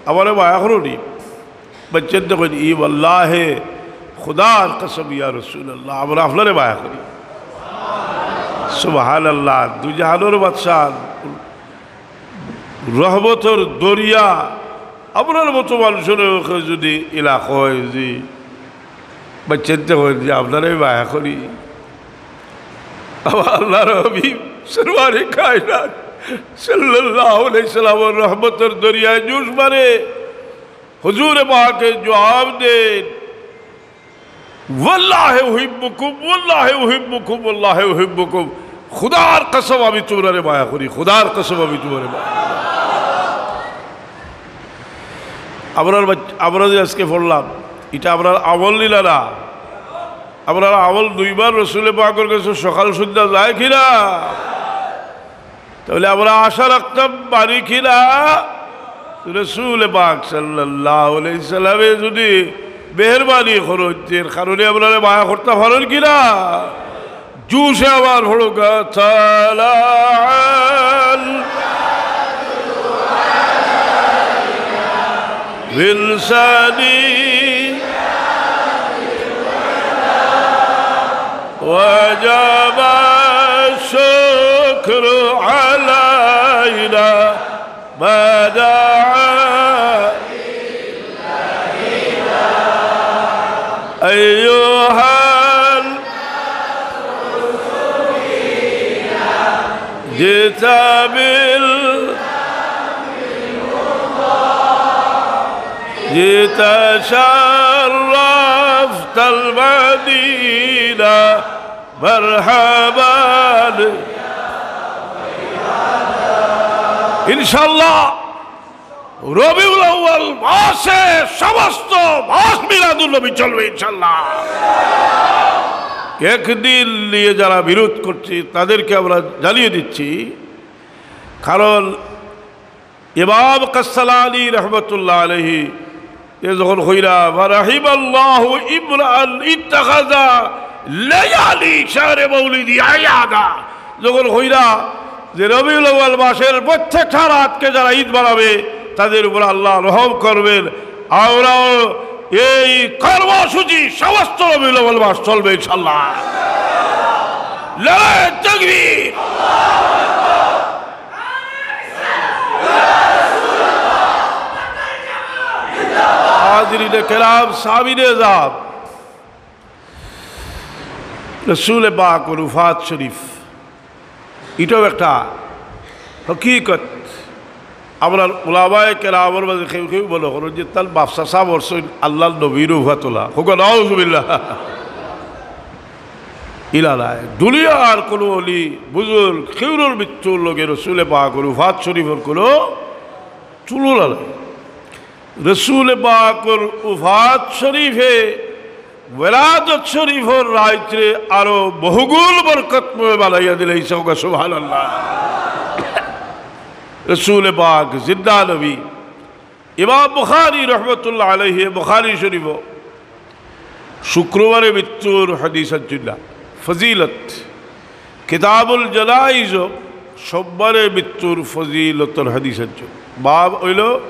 আমারে মায়া করো নি? বাচ্চাইন্তে কইন, "ই ওয়াল্লাহে, খুদার কসম ইয়া রাসূলুল্লাহ, আমরা আপনারে মায়া করি।" সুবহানাল্লাহ, দুজাহানর বাদশা, রহমতর দরিয়া, আপনার মতো মানুষর মুখে যুদি ইলা কয় যে, বাচ্চাইন্তে কইন যে, "আপনারে মায়া করি।" আমার আল্লাহর হাবিব সরওয়ারে কায়নাত সাল্লাল্লাহু আলাইহি সাল্লামর রহমতর দরিয়ায় জোশ মারে। হুজুরে পাকে জবাব দেন, "ওয়াল্লাহি উহিব্বুকুম, ওয়াল্লাহি উহিব্বুকুম, ওয়াল্লাহি উহিব্বুকুম।" খুদার কসম আমি তুমরারে মায়া করি, খুদার কসম আমি তুমরারে মায়া করি। আমরার বাচ-, আমরা যে আজকে পড়লাম, ইটা আমরার আমল নি না? আমরার আমল দুইবার রসুলে পাকর গেছে সকাল সন্ধ্যা যায় কি না? তাইলে আমরা আশা রাখতাম পারি কি না? রসুলে পাক সাল্লাল্লাহু আলাইহি সাল্লামে যুদি মেহেরবানি করইন, এর কারণে আমরারে মায়া করতা পারইন কি না? জোশে আবার পড়ো, "কাতালাল বিলসানি ওয়াজাবা শুকরু আলাইনা মা দাআ আইয়ুহাল।" جئت بال-، جئت شرفت المدينة، مرحبا। ইনশাআল্লাহ, রবিউল আউয়াল মাসে সমস্ত মাস মিলাদুন নবী চলবে ইনশাআল্লাহ। একদিন নিয়ে যারা বিরোধ করছে, তাদেরকে আমরা জানিয়ে দিচ্ছি, কারণ ইমাম কাসসালানী রহমতুল্লাহ আলাইহি এ যখন কইরা, "ওয়া রাহিমাল্লাহু ইমরাআন ইত্তাখাযা লায়ালি শাহরে মাউলিদি আয়াদা", যখন কইরা যে রবিউল আউয়াল মাসের প্রত্যেকটা রাতকে যারা ঈদ বানাবে, তাদের উপর আল্লাহ রহম করবেন। আমরাও এই কর্মসূচি সমস্ত রবিউল আউয়াল মাস চলবে ইনশাআল্লাহ। নারায়ে তাকবীর। হাজিরিনে কেরাম, সামিনে এজাম, রসুলে পাকর উফাত শরীফ, ইটাও একটা হকিকত। আমরার উলামায়ে কেরামর মাঝে কেউ কেউ মনে করইন যে তান বাপ চাচা মরছইন আল্লাহর নবীর উফাত অইলা। কউক্কা নাউজুবিল্লাহ। ইলা নায়। দুনিয়ার কুনু অলি, বুজুর্গ, কেউরর মৃত্যুর লগে রসুলে পাকর উফাত শরীফর কুনু তুলনা নাই। রসুলে পাকর উফাত শরীফে ওয়েলাদত শরীফর রাইতরে আরো বহুগুণ বরকতময় বানাইয়া দিলাইছে। কউক্কা সুবহানাল্লাহ। রসুলে পাক জিন্দা নবী। ইমাম বুখারী রহমতুল্লাহ আলাইহি বুখারী শরীফো শুক্রবারে মৃত্যুর হাদিস আনছইন না, ফজিলত। কিতাবুল জানাইজো সোমবারে মৃত্যুর ফজিলতর হাদিস আনছইন। বাব অইলো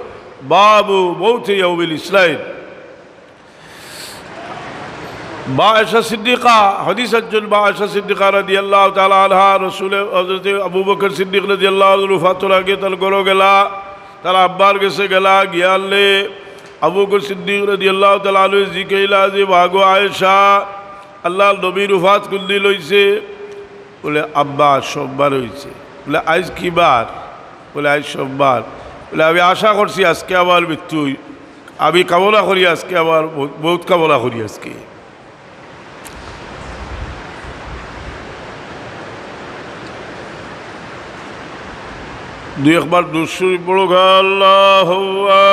বাবু মৌতি ইয়াউমিল ইসনাইন। মা আয়েশা সিদ্দিকা হাদিস আনছইন, মা আয়েশা সিদ্দিকা রাদিয়াল্লাহু তাআলা আনহা, রসুলে, হযরতে আবু বকর সিদ্দিক রাদিয়াল্লাহু আনহুর ওফাতর আগে তান ঘরো গেলা, তান আব্বার গেছে গেলা, গিয়ালে আবু বকর সিদ্দিক রাদিয়াল্লাহু তাআলা আনহু জিকাইলা যে, "মা গো আয়েশা, আল্লাহর নবীর ওফাত কুনদিন অইছে?" বলে, "আব্বা, সোমবার অইছে।" বলে, "আইজ কি বার?" বলে, "আইজ সোমবার।" বলে, "আমি আশা করছি আজকে আমার মৃত্যু অই-, আমি কামনা করি আজকে আমার মৌ-, মৌত কামনা করি আজকে।" দুই একবার দুরূদ শরীফ পড়ো, আল্লাহুম্মা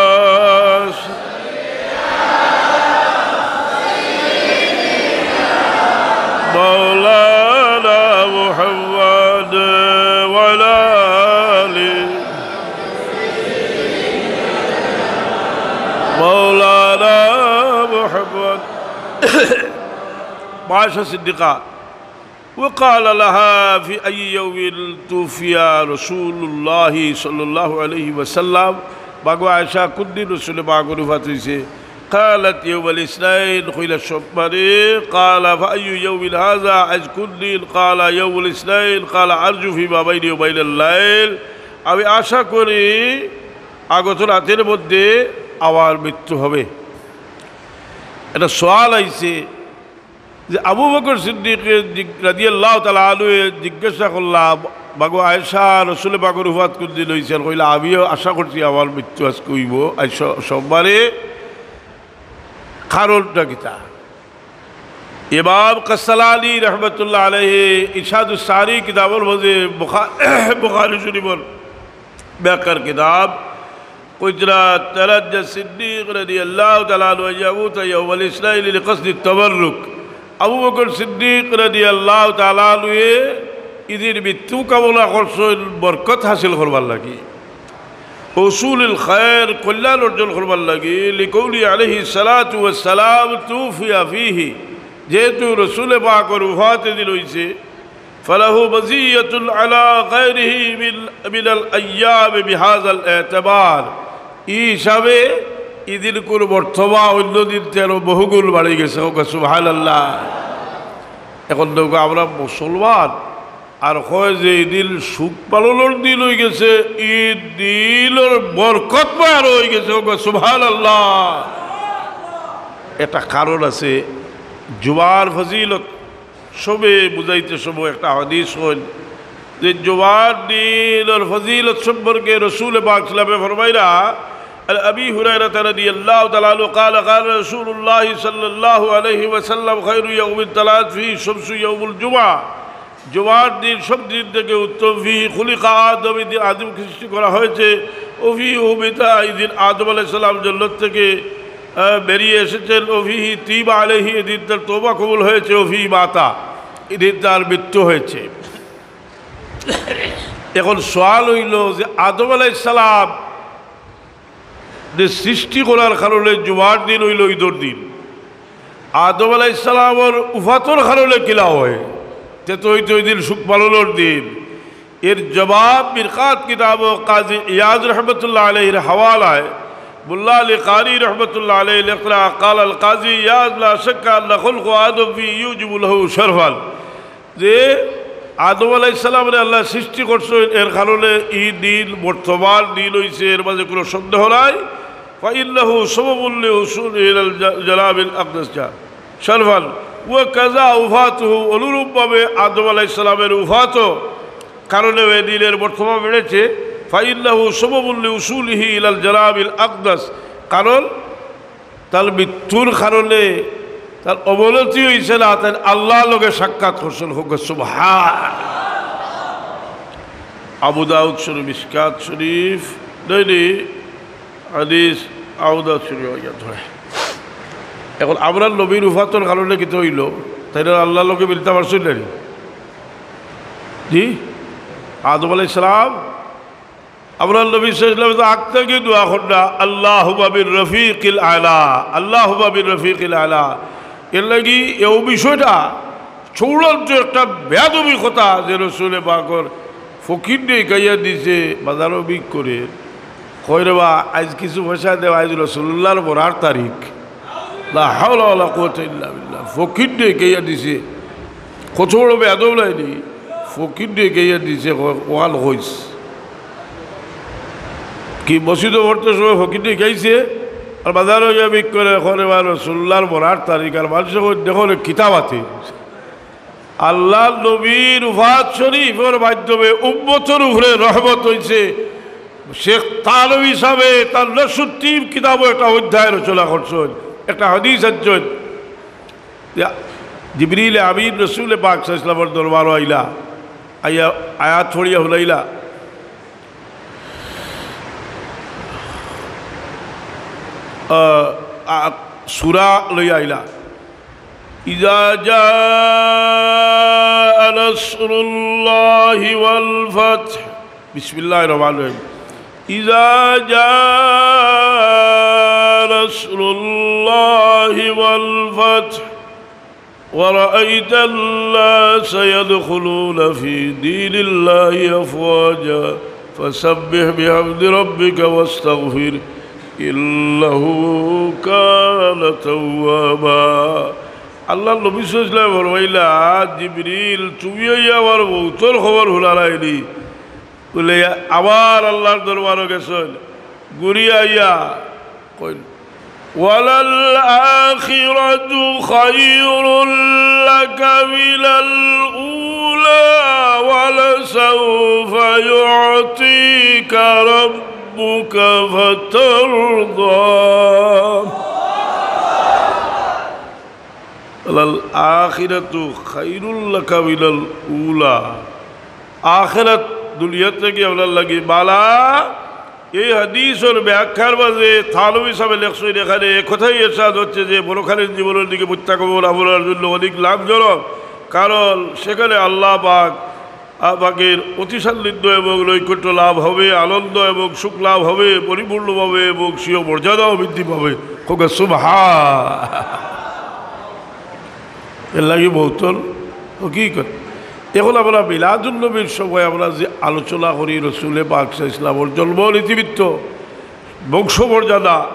مولانا محمد. মা আয়েশা সিদ্দিকা, وقال لها في أي يوم توفي رسول الله صلى الله عليه وسلم, মাগো আয়েশা, কুন দিন রসুলে পাকর উফাত অইছে? قالت يوم الاثنين, কইলা সোমবারে। قال فأي يوم هذا, আইজ কুন দিন? قال يوم الاثنين. قال أرجو فيما بيني وبين الليل, আমি আশা করি আগত রাতের মধ্যে আমার মৃত্যু হবে। একটা সওয়াল আইছে যে আবু বকর সিদ্দিকে জিগ-, রাদিয়াল্লাহু তাআলা আনহুয়ে জিজ্ঞাসা করলা, মাগো আয়েশা, রসুলে পাকর উফাত কুন দিন অইছে? আর কইলা, আমিও আশা করছি আমার মৃত্যু আজকে অইবো, আইজ স-, সোমবারে। কারণটা কিতা? ইমাম কাসসালানী রহমতুল্লাহ আলাইহি ইরশাদুস সারি কিতাবর মাঝে বুখা-, বুখারী শরীফর ব্যাখ্যার কিতাব, কইতরা, ترجى الصديق رضي الله تعالى عنه أن يموت يوم الاثنين لقصد التبرك. আবু বকর সিদ্দিক রাদিয়াল্লাহু তাআলা আনহুয়ে ইদিন মৃত্যু কামনা করছইন বরকত হাসিল করবার লাগি, হুসুলুল খায়র, কল্যাণ অর্জন করবার লাগি, لقوله عليه الصلاة والسلام توفي فيه, যেহেতু রসুলে পাকর উফাত ইদিন অইছে, فله مزية على غيره من، من الأيام بهذا الاعتبار. ই হিসাবে ইদিনকুর মর্তবা অইন্য দিন থাকি আরো বহুগুণ বাড়ি গেছে। কউক্কা সুবহানাল্লাহ। এখন দেখো আমরা মুসলমান, আর কয় যে ইদিন শোক পালনর দিন অইগেছে, ইদিনর বরকত বাড়ি গেছে। কউক্কা সুবহানাল্লাহ। একটা কারণ আছে, জুমার ফজিলত সবে বুঝাইতে সময় একটা হাদিস অইল যে জুমার দিনর ফজিলত সম্পর্কে রসুলে পাক সাল্লাল্লাহু আলাইহি ওয়াসাল্লামে ফরমাইরা, عن أبي هريرة رضي الله تعالى عنه قال قال رسول الله صلى الله عليه وسلم خير يوم طلعت فيه الشمس يوم الجمعة. জুমার দিন সব দিন থেকে উত্তম। فيه خلق آدم, ইদিন আদমকে সৃষ্টি করা হয়েছে। وفيه هبط, ইদিন আদম আলাইহিস সালাম জন্নত থেকে আহ, বেরিয়ে এসেছেন। وفيه تيب عليه, এদিন তার তওবা কবুল হয়েছে। وفيه مات, এদিন তার মৃত্যু হয়েছে। এখন সওয়াল অইল যে আদম আলাইহিস সালাম যে সৃষ্টি করার কারণে জুমার দিন অইল ইদর দিন, আদম আলাইহিস সালামর উফাতর কারণে কিলা অয়? তে তো অইতো ইদিন শোক পালনর দিন। এর জবাব মিরকাত কিতাব কাজী ইয়াজ রহমতুল্লাহ আলাইহির হাওয়ালায় মোল্লা আলী কারি রহমতুল্লাহ আলাইহি লেখরা, قال القاضي إياض لا شك أن خلق آدم فيه يوجب له شرفا, যে আদম আলাইহিস সালামরে আল্লায় সৃষ্টি করছইন, এর কারণে ই দিন মর্তবার দিন অইছে, এর মাঝে কুনু সন্দেহ নাই। فإنه سبب لوصوله إلى الج-، الجناب الأقدس شرفا وكذا وفاته, অনুরূপভাবে আদম আলাইহিস সালামের উফাতও কারণে এ দিনের মর্তবা বেড়েছে। فإنه سبب لوصوله إلى الجناب الأقدس, কারণ তার মৃত্যুর কারণে তার অবনতি অইছে না, তাইন আল্লাহর লগে সাক্ষাৎ করছইন। কউক্কা সুবহান। আবু দাউদ শরীফ, মিশকাত শরীফ, নাই নি, হাদিস আবু দাউদ শরীফ অইয়া ধরে। এখন আমরার নবীর উফাতর কারণে কিতা অইল? তাইন আল্লাহর লগে মিলতা পারছইন না নি? জি, আদম আলাইহিস সালাম, আমরার নবী সাল্লাল্লাহু আলাইহি ওয়াসাল্লাম তো আগ থাকি দোয়া কররা, اللهم بالرفيق الأعلى, اللهم بالرفيق الأعلى। এর লাগি এও বিষয়টা চূড়ান্ত একটা বেয়াদবি কথা যে রসুলে পাকর ফকিররে গাইয়া দিছে, বাজারো ভিক করে। কয় রে বা, আইজ কিছু পয়সা দেও, আইজ রসুলুল্লাহর মরার তারিখ। লা হাওলা ওয়ালা কুওয়াতা ইল্লা বিল্লাহ। ফকিররে গাইয়া দিছে। কত বড় বেয়াদব নায় নি? ফকিররে গাইয়া দিছে, কয়, ওয়াল কইস। কি মসজিদো পড়তে সময় ফকিররে গাইছে, আর বাজারো গিয়া ভিক করে, কয় রে বা, রসুলুল্লাহর মরার তারিখ, আর মানষে কয়, দেখো রে, কিতা বাতে। আল্লাহর নবীর উফাত শরীফর মাধ্যমে উম্মতর উপরে রহমত অইছে। শেখ তানবী সাহেবে তার নশরুদ্দিন কিতাবো একটা অধ্যায় রচনা করছইন, একটা হাদিস আনছইন। ইয়া, জিবরিল আমিন রসুলে পাক সাল্লাল্লাহু আলাইহি ওয়াসাল্লামর দরবারো আইলা, আইয়া আয়াত পড়িয়া হুনাইলা। আহ, আ-, সূরা লইয়া আইলা। إذا جاء نصر الله والفتح. بسم الله الرحمن الرحيم. إذا جاء نصر الله والفتح ورأيت الناس يدخلون في دين الله أفواجا فسبح بحمد ربك واستغفره إنه كان توابا. আল্লাহর নবী সাল্লাল্লাহু আলাইহি ওয়াসাল্লাম ফরমাইলা, "জিবরিল, তুমি আইয়া আমার মউতর খবর হুনারায়নি।" বুলে, আবার আল্লাহর দরবারো গেছইন, ঘুরি আইয়া কইল, "وللآخرة خير لك من الأولى ولسوف يعطيك ربك فترضى।" "وللآخرة خير لك من الأولى।" আখিরাত দুনিয়া থাকি আপনার লাগি বালা। এই হাদিসর ব্যাখ্যার মাঝে থানবী সাহেব লেখছইন, এখানে এ কথাই এরশাদ হচ্ছে যে পরকালীন জীবনের দিকে প্রত্যাবর্তন আপনার জন্য অধিক লাভজনক, কারণ সেখানে আল্লাহ পাক, আ, পাকের অতি সান্নিধ্য এবং নৈকট্য লাভ হবে, আনন্দ এবং সুখ লাভ হবে পরিপূর্ণভাবে এবং স্বীয় মর্যাদাও বৃদ্ধি পাবে। কউক্কা সুবহান। এর লাগি মউতর হকিকত। এখন আমরা মিলাদুন নবীর সময় আমরা যে আলোচনা করি রসুলে পাক সাল্লাল্লাহু আলাইহি ওয়াসাল্লামর জন্ম, নীতিবৃত্ত, বংশমর্যাদা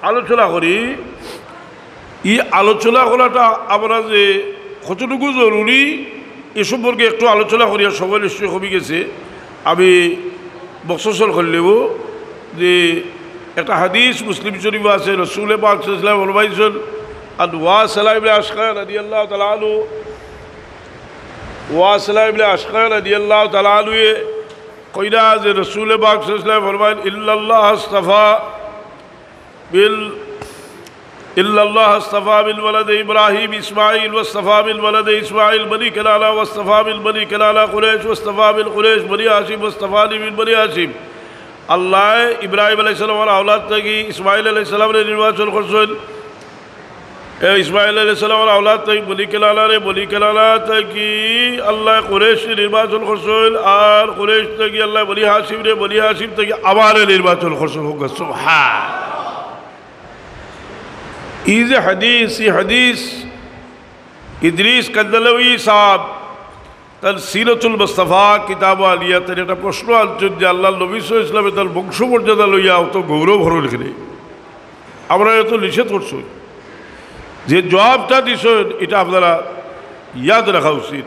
আলোচনা করি, এই আলোচনা করাটা আমরা যে কতটুকু জরুরি, এ সম্পর্কে একটু আলোচনা করিয়া সময় নিশ্চয়ই কমি গেছে। আমি মখসসর করলেও যে একটা হাদিস মুসলিম শরীফ আছে, রসুলে পাক সাল্লাল্লাহু আলাইহি ওয়াসাল্লাম ফরমাইছেন, আন ওয়াসিলা ইবনে আসকা রাদিয়াল্লাহু তাআলা আনহু, ওয়াসিলা ইবনে আসকা রাদিয়াল্লাহু তাআলা আনহু এ কইরা যে রসুলে পাক সাল্লাল্লাহু আলাইহি ওয়াসাল্লাম ফরমাইন, "ইন্নাল্লাহ আস্তাফা মিন, ইন্নাল্লাহ আস্তাফা মিন ওয়ালাদি ইব্রাহিম ইসমাইল, ওয়াস্তাফা মিন ওয়ালাদি ইসমাইল বনি কিনানা, ওয়াস্তাফা মিন বনি কিনানা কুরাইশ, ওয়াস্তাফা মিন কুরাইশ বনি হাশিম, ওয়াস্তাফানি মিন বনি হাশিম।" আল্লায় ইব্রাহিম আলাইহিস সালামর আওলাদ থাকি ইসমাইল আলাইহিস সালামরে নির্বাচন করছইন। এ ইসমাইল আলাইহিস সালামর আওলাদ থাকি বনি কিনানারে, বনি কিনানা থাকি আল্লায় কুরাইশরে নির্বাচন করছইন, আর কুরাইশ থাকি আল্লায় বনি হাশিমরে, বনি হাশিম থাকি আমারে নির্বাচন করছইন। কউক্কা সুবহান। এই যে হাদিস, এই হাদিস ইদ্রিস কান্দালাউই সাহেব তান সিরাতুল মুস্তাফা কিতাব আলিয়া তান একটা প্রশ্ন আনছইন যে আল্লাহর নবী সাল্লাল্লাহু আলাইহি ওয়াসাল্লামে তান বংশমর্যাদা লইয়া অত গৌরব হরণ কেনে? আমরা এত নিষেধ করছি। যে জবাবটা দিছইন, এটা আপনারা ইয়াদ রাখা উচিত।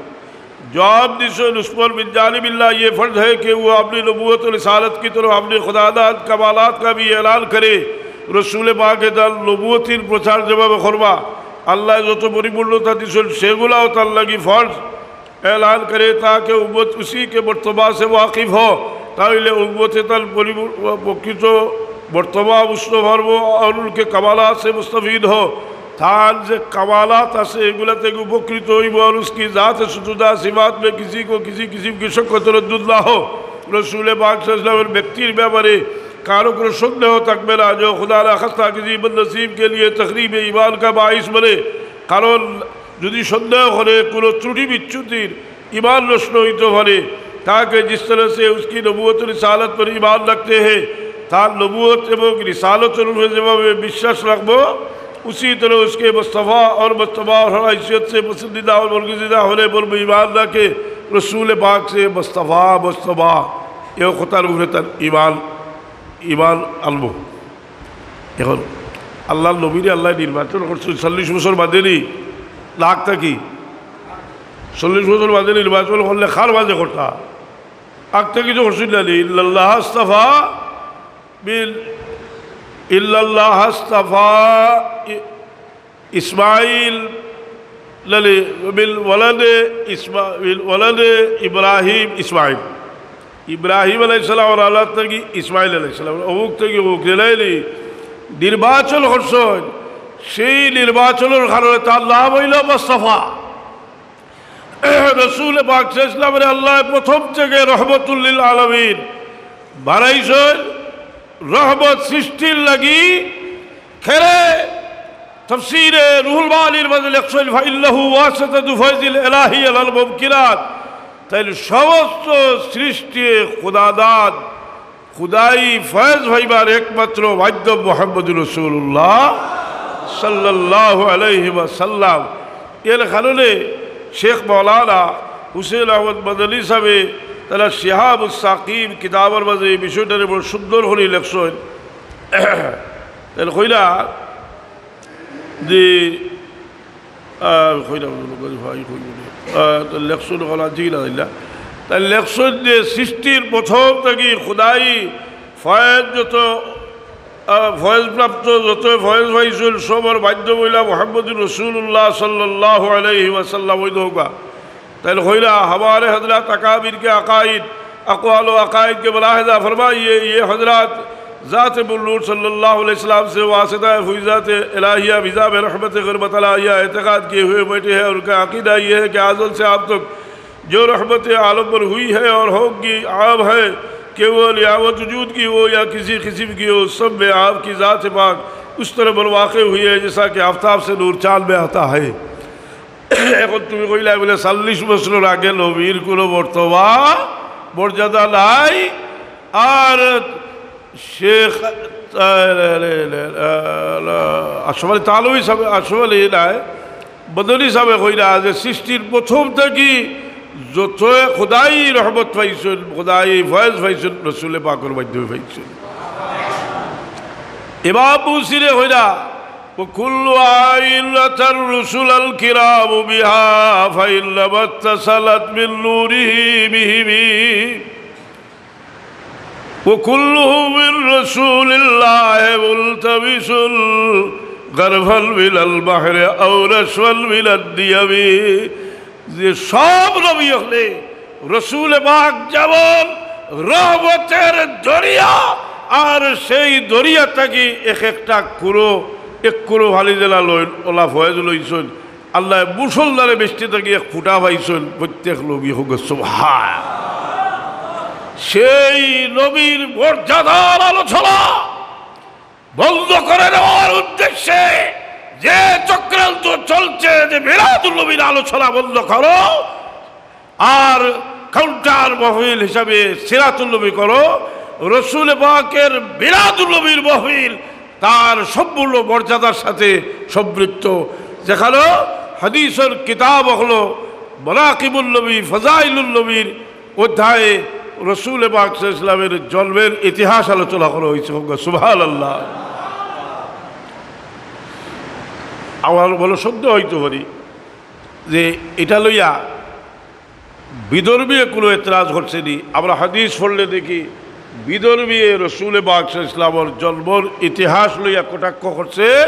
জবাব দিছইন, "اس پر من جانب اللہ یہ فرض ہے کہ وہ اپنی نبوت و رسالت کی طرف اپنے خداداد کمالات کا بھی اعلان کرے۔" রসুলে পাকে তান নবুয়তির প্রচার যেভাবে করবা, আল্লায় যত পরিপূর্ণতা দিছইন, সেগুলাও তার লাগি ফরজ। اعلان کرے تاکہ امت اسی کے مرتبہ سے واقف ہو، তাইলে উম্মতে তান পরিব-, প্রকৃত মর্তবা বুঝতে পারবো আর উনকে কামালাত সে মুস্তাফিদ হো। তান যে কামালাত আছে এগুলা থাকি উপকৃত হইবো, আর উসকি জাত সুতুদা সিফাত মে কিসি কো কিসি কিসিম কি শক ও তরদ্দুদ না হো। রসুলে পাক সাল্লাল্লাহু আলাইহি ওয়াসাল্লামের ব্যক্তির ব্যাপারে কারো কোনো সন্দেহ থাকবে না যে খুদা না খাস্তা কিসি বদনসিব কে লিয়ে তখরিব ঈমান কা বাঈস বনে, কারণ যদি সন্দেহ করে কোনো ত্রুটি বিচ্যুতির, ঈমান নষ্ট হইতে পারে। তাকে জিস তরহ সে উসকি নবুয়ত ও রিসালত পর ঈমান রাখতে হ্যায়, তার নবুয়ত এবং রিসালতর উপরে যেভাবে বিশ্বাস রাখবো, উসি তরহ উসকে মুস্তফা অর মুজতবা অর হর হাইসিয়ত সে পসন্দিদা অর বরগুজিদা হনে পর ঈমান রাখে, রসুলে পাক সে মুস্তফা, মুজতবা, এ কথার উপরে তার ঈমান, ঈমান আনবো। এখন আল্লাহর নবীরে আল্লায় নির্বাচন করছইন চল্লিশ বছর বাদে নি, না আগ থাকি? চল্লিশ বছর বাদে নির্বাচন করলে কার বাদে করতা? আগ থাকি তো করছইন না নি? ইন্নাল্লাহ আস্তাফা মিন, ইন্নাল্লাহ আস্তাফা ই-, ইসমাইল, নালে, মিন ওয়ালাদে ইসমা-, মিন ওয়ালাদে ইব্রাহিম ইসমাইল। ইব্রাহিম আলাইহিস সালামর আওলাদ থাকি ইসমাইল আলাইহিস সালাম, অমুক থাকি অমুক, নাইলে নির্বাচন করছইন, সেই নির্বাচনর কারণে তার নাম অইলো মুস্তাফা। রসুলে পাক সাল্লাল্লাহু আলাইহি ওয়াসাল্লামরে আল্লায় প্রথম থাকি রহমতুল লিল আলামিন বানাইছইন, রহমত সৃষ্টির লাগি। কেরে তফসিরে রুহুল মাআনির মাঝে লেখছইন, "ফাইন্নাহু ওয়াসিতাতু ফাইজিল ইলাহি আলাল মুমকিনাত।" তাইলে সমস্ত সৃষ্টি খুদাদাদ খুদাই ফয়েজ পাইবার একমাত্র মাধ্যম মুহাম্মদুর রাসূলুল্লাহ সাল্লাল্লাহু আলাইহি ওয়াসাল্লাম। এর কারণে শেখ মাওলানা হুসেন আহমদ মাদানী সাহেবে তারা শিহাবুস সাকিব কিতাবর মাঝে এই বিষয়টারে বড় সুন্দর করি লেখছইন। তাইন কইরা যে, আহ, কইরা বলবো, কই ভাই, কই বলি? আহ, তো লেখছইন কলা ঠিক না দিলা। তাই লেখছইন যে সৃষ্টির প্রথম থাকি খুদাই ফয়েজ যত, আহ, ফয়েজ প্রাপ্ত যত ফয়েজ পাইছইন, সবর মাধ্যম অইলা মুহাম্মদুর রাসূলুল্লাহ সাল্লাল্লাহু আলাইহি ওয়াসাল্লাম। ওই দৌকা তাইন কইরা, ہمارے حضرات اکابر کے عقائد، اقوال و عقائد کے ملاحظہ فرمائیے، یہ حضرات ذات بلور صلی اللہ علیہ وسلم سے واسطہ فیضات الہیہ بذاب رحمت غربت الہیہ اعتقاد کیے ہوئے بیٹھے ہیں۔ ان کا عقیدہ یہ ہے کہ ازل سے اب تک جو رحمت عالم پر ہوئی ہے اور ہوگی، عام ہے کہ وہ نعمت وجود کی ہو یا کسی قسم کی ہو، سب میں آپ کی ذات پاک اس طرح پر واقع ہوئی ہے جیسا کہ آفتاب سے نور چاند میں آتا ہے۔ এখন তুমি কইলা বলে চল্লিশ বছর আগে নবীর কোনো মর্তবা, মর্যাদা নাই। আর শেখ, আহ, আশরাফ আলী থানভী সাহেব, আশরাফ আলী নাই, মাদানী সাহেবে কইরা যে সৃষ্টির প্রথম থাকি যত খুদাই রহমত পাইছইন, খুদাই ফয়েজ পাইছইন, রসুলে পাকর মাধ্যমে পাইছইন। ইমাম বুসিরে কইরা وكل عين أتى الرسل الكرام بها، فإنما اتصلت من نوره بهم، وكلهم من رسول الله ملتمس غرفا من البحر أو رشفا من الديم। যে সব নবী অকলে রসুলে পাক যেমন রহমতের দরিয়া, আর সেই দরিয়া থাকি এক একটা কুরো, এক কুরো ফালি দিলা লইন, ওলা ফয়েজ লইছইন। আল্লায় মুষলধারে বেহেস্ত থাকি এক ফুটা পাইছইন প্রত্যেক নবী। কউক্কা সুবহান। সেই নবীর মর্যাদার আলোচনা বন্ধ করে দেওয়ার উদ্দেশ্যে যে চক্রান্ত চলছে, যে মিলাদুন নবীর আলোচনা বন্ধ করো, আর কাউন্টার মহফিল হিসাবে সিরাতুন নবী করো, রসুলে পাকের মিলাদুন নবীর মহফিল তার সম্পূর্ণ মর্যাদার সাথে সম্পৃক্ত। যেখানে হাদিসের কিতাব অকলো মানাকিবুন নবী, ফাজাইলুন নবীর অধ্যায়ে রসুলে পাক সাল্লাল্লাহু আলাইহি ওয়াসাল্লামের জন্মের ইতিহাস আলোচনা করা অইছে। কউক্কা সুবহানাল্লাহ। আমার বড় সন্দেহ অইতো পারে যে ইটা লইয়া বিধর্মীয়ে কুনু এতরাজ করছে নি। আমরা হাদিস পড়লে দেখি বিধর্মীয়ে রসুলে পাক সাল্লাল্লাহু আলাইহি ওয়াসাল্লামর জন্মর ইতিহাস লইয়া কটাক্ষ করছে,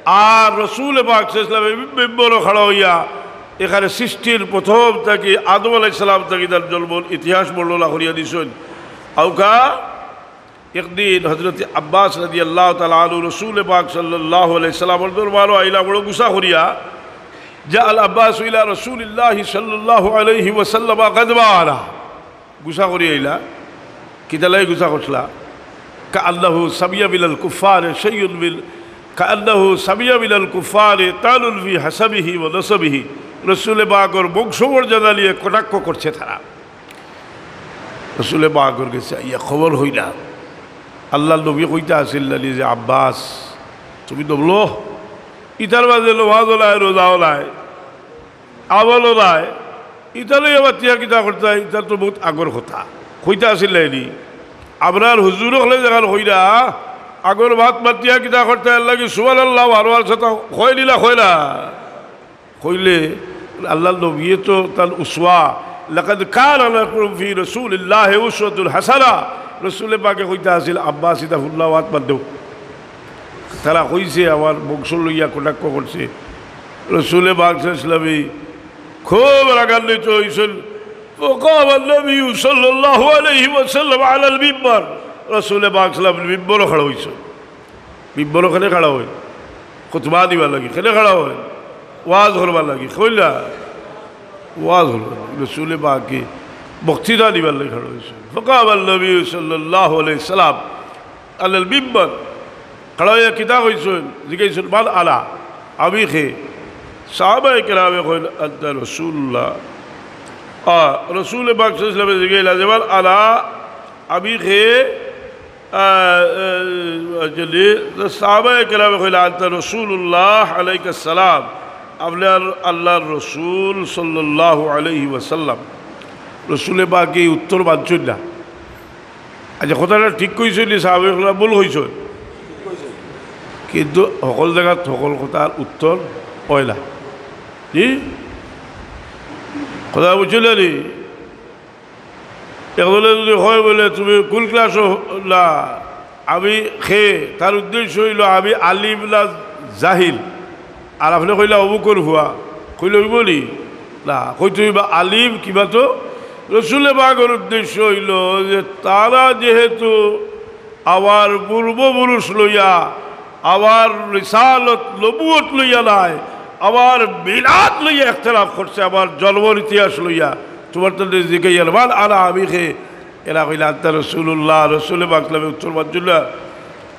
আর রসুলে পাক সাল্লাল্লাহু আলাইহি ওয়াসাল্লামে মিম্বরো খাড়া অইয়া এখানে সৃষ্টির প্রথম থাকি আদম আলাইহিস সালাম থাকি তার জন্মর ইতিহাস বর্ণনা করিয়া দিছইন। আউকা একদিন হযরত আব্বাস রাদিয়াল্লাহু তাআলা আনহু রসুলে পাক সাল্লাল্লাহু আলাইহি ওয়াসাল্লামর দরবারো আইলা বড় গুসা করিয়া। جاء العباس إلى رسول الله صلى الله عليه وسلم غضبانا। গুসা করিয়া আইলা। কিতার লাগি গুসা করছলা? كأنه سمع من الكفار شيء من، كأنه سمع من الكفار طعنا في حسبه ونسبه। রসুলে পাকর বংশমর্যাদা নিয়া কটাক্ষ করছে তারা। রসুলে পাকর গেছে আইয়া খবর কইলা, আল্লাহর নবী কইতা আছিল নানি যে, "আব্বাস, তুমি দমলো?" ইতার মাঝে নমাজও নাই, রোজাও নাই, আমলও নাই, ইতা লইয়া মাতিয়া কিতা করতায়? ইতা তো বউত আগর কথা। কইতা আছিল নানি, আমরার হুজুর অকলে যেখান কইরা, আগর মাত মাতিয়া কিতা করতায়, এর লাগি সুবহানাল্লাহ বারবার সাথে কয় নি না কয় না? কইলে আল্লাহর নবীয়ে তো তান উসওয়া, لقد كان لكم في رسول الله أسوة حسنة। রসুলে পাকে কইতা আছিল, আব্বাস ইতা হুনলা, আত বাদ দেও। তারা কইছে, আমার বংশ লইয়া কটাক্ষ করছে। রসুলে পাক সাল্লাল্লাহু আলাইহি ওয়াসাল্লাম খুব রাগান্বিত অইছইন। فقام النبي صلى الله عليه وسلم على المنبر। রসুলে পাক সাল্লাল্লাহু আলাইহি ওয়াসাল্লাম মিম্বরো খাড়া অইছইন। মিম্বরো কেনে খাড়া অয়? খুতবা দিবার লাগি। কেনে খাড়া অয়? ওয়াজ করবার লাগি। কইলা? ওয়াজ করবার লাগি। রসুলে পাকে বক্তৃতা দিবার লাগি খাড়া অইছইন। فقام النبي صلى الله عليه وسلم على المنبر। খাড়া অইয়া কিতা কইছইন? জিগাইছইন, "من أنا؟" আমি কে? সাহাবায়ে কেরামে কইন, "أنت رسول الله।" আ, রসুলে পাক সাল্লাল্লাহু আলাইহি ওয়াসাল্লামে জিগাইলা যে, "من أنا؟" আমি কে? আহ, আহ, যদি সাহাবায়ে কেরামে কইলা, "আনতা রাসূলুল্লাহ আলাইকাস সালাম", আপনি আর আল্লাহর রসুল সাল্লাল্লাহু আলাইহি ওয়াসাল্লাম। রসুলে পাকে এই উত্তর মানছইন না। আচ্ছা, কথাটা ঠিক কইছইন নি সাহাবায়ে কেরাম, ভুল কইছইন? কিন্তু হকল জাগাত হকল কথার উত্তর অয় না। জি? কথা বুঝছইন নি? একজনে যদি কয় বলে, "তুমি কোন ক্লাসো?" না, আমি খে, তার উদ্দেশ্য অইলো আমি আলিম না জাহিল। আর আপনে কইলা অমুকর ফুয়া, কইলে অইবো নি? না, কইতে অইবা আলিম, কিবা তো। রসুলে পাকর উদ্দেশ্য অইলো যে তারা যেহেতু আমার পূর্বপুরুষ লইয়া, আমার রিসালত নবুয়ত লইয়া নায়, আমার মিলাদ লইয়া ইখতিলাফ করছে, আমার জন্মর ইতিহাস লইয়া। তোমার তো জিগাইয়ার মান আনা আমি খে, এরা কইলা, "আনতা রাসূলুল্লাহ", রসুলে পাক সাল্লাল্লাহু আলাইহি ওয়াসাল্লামে উত্তর মানছইন না।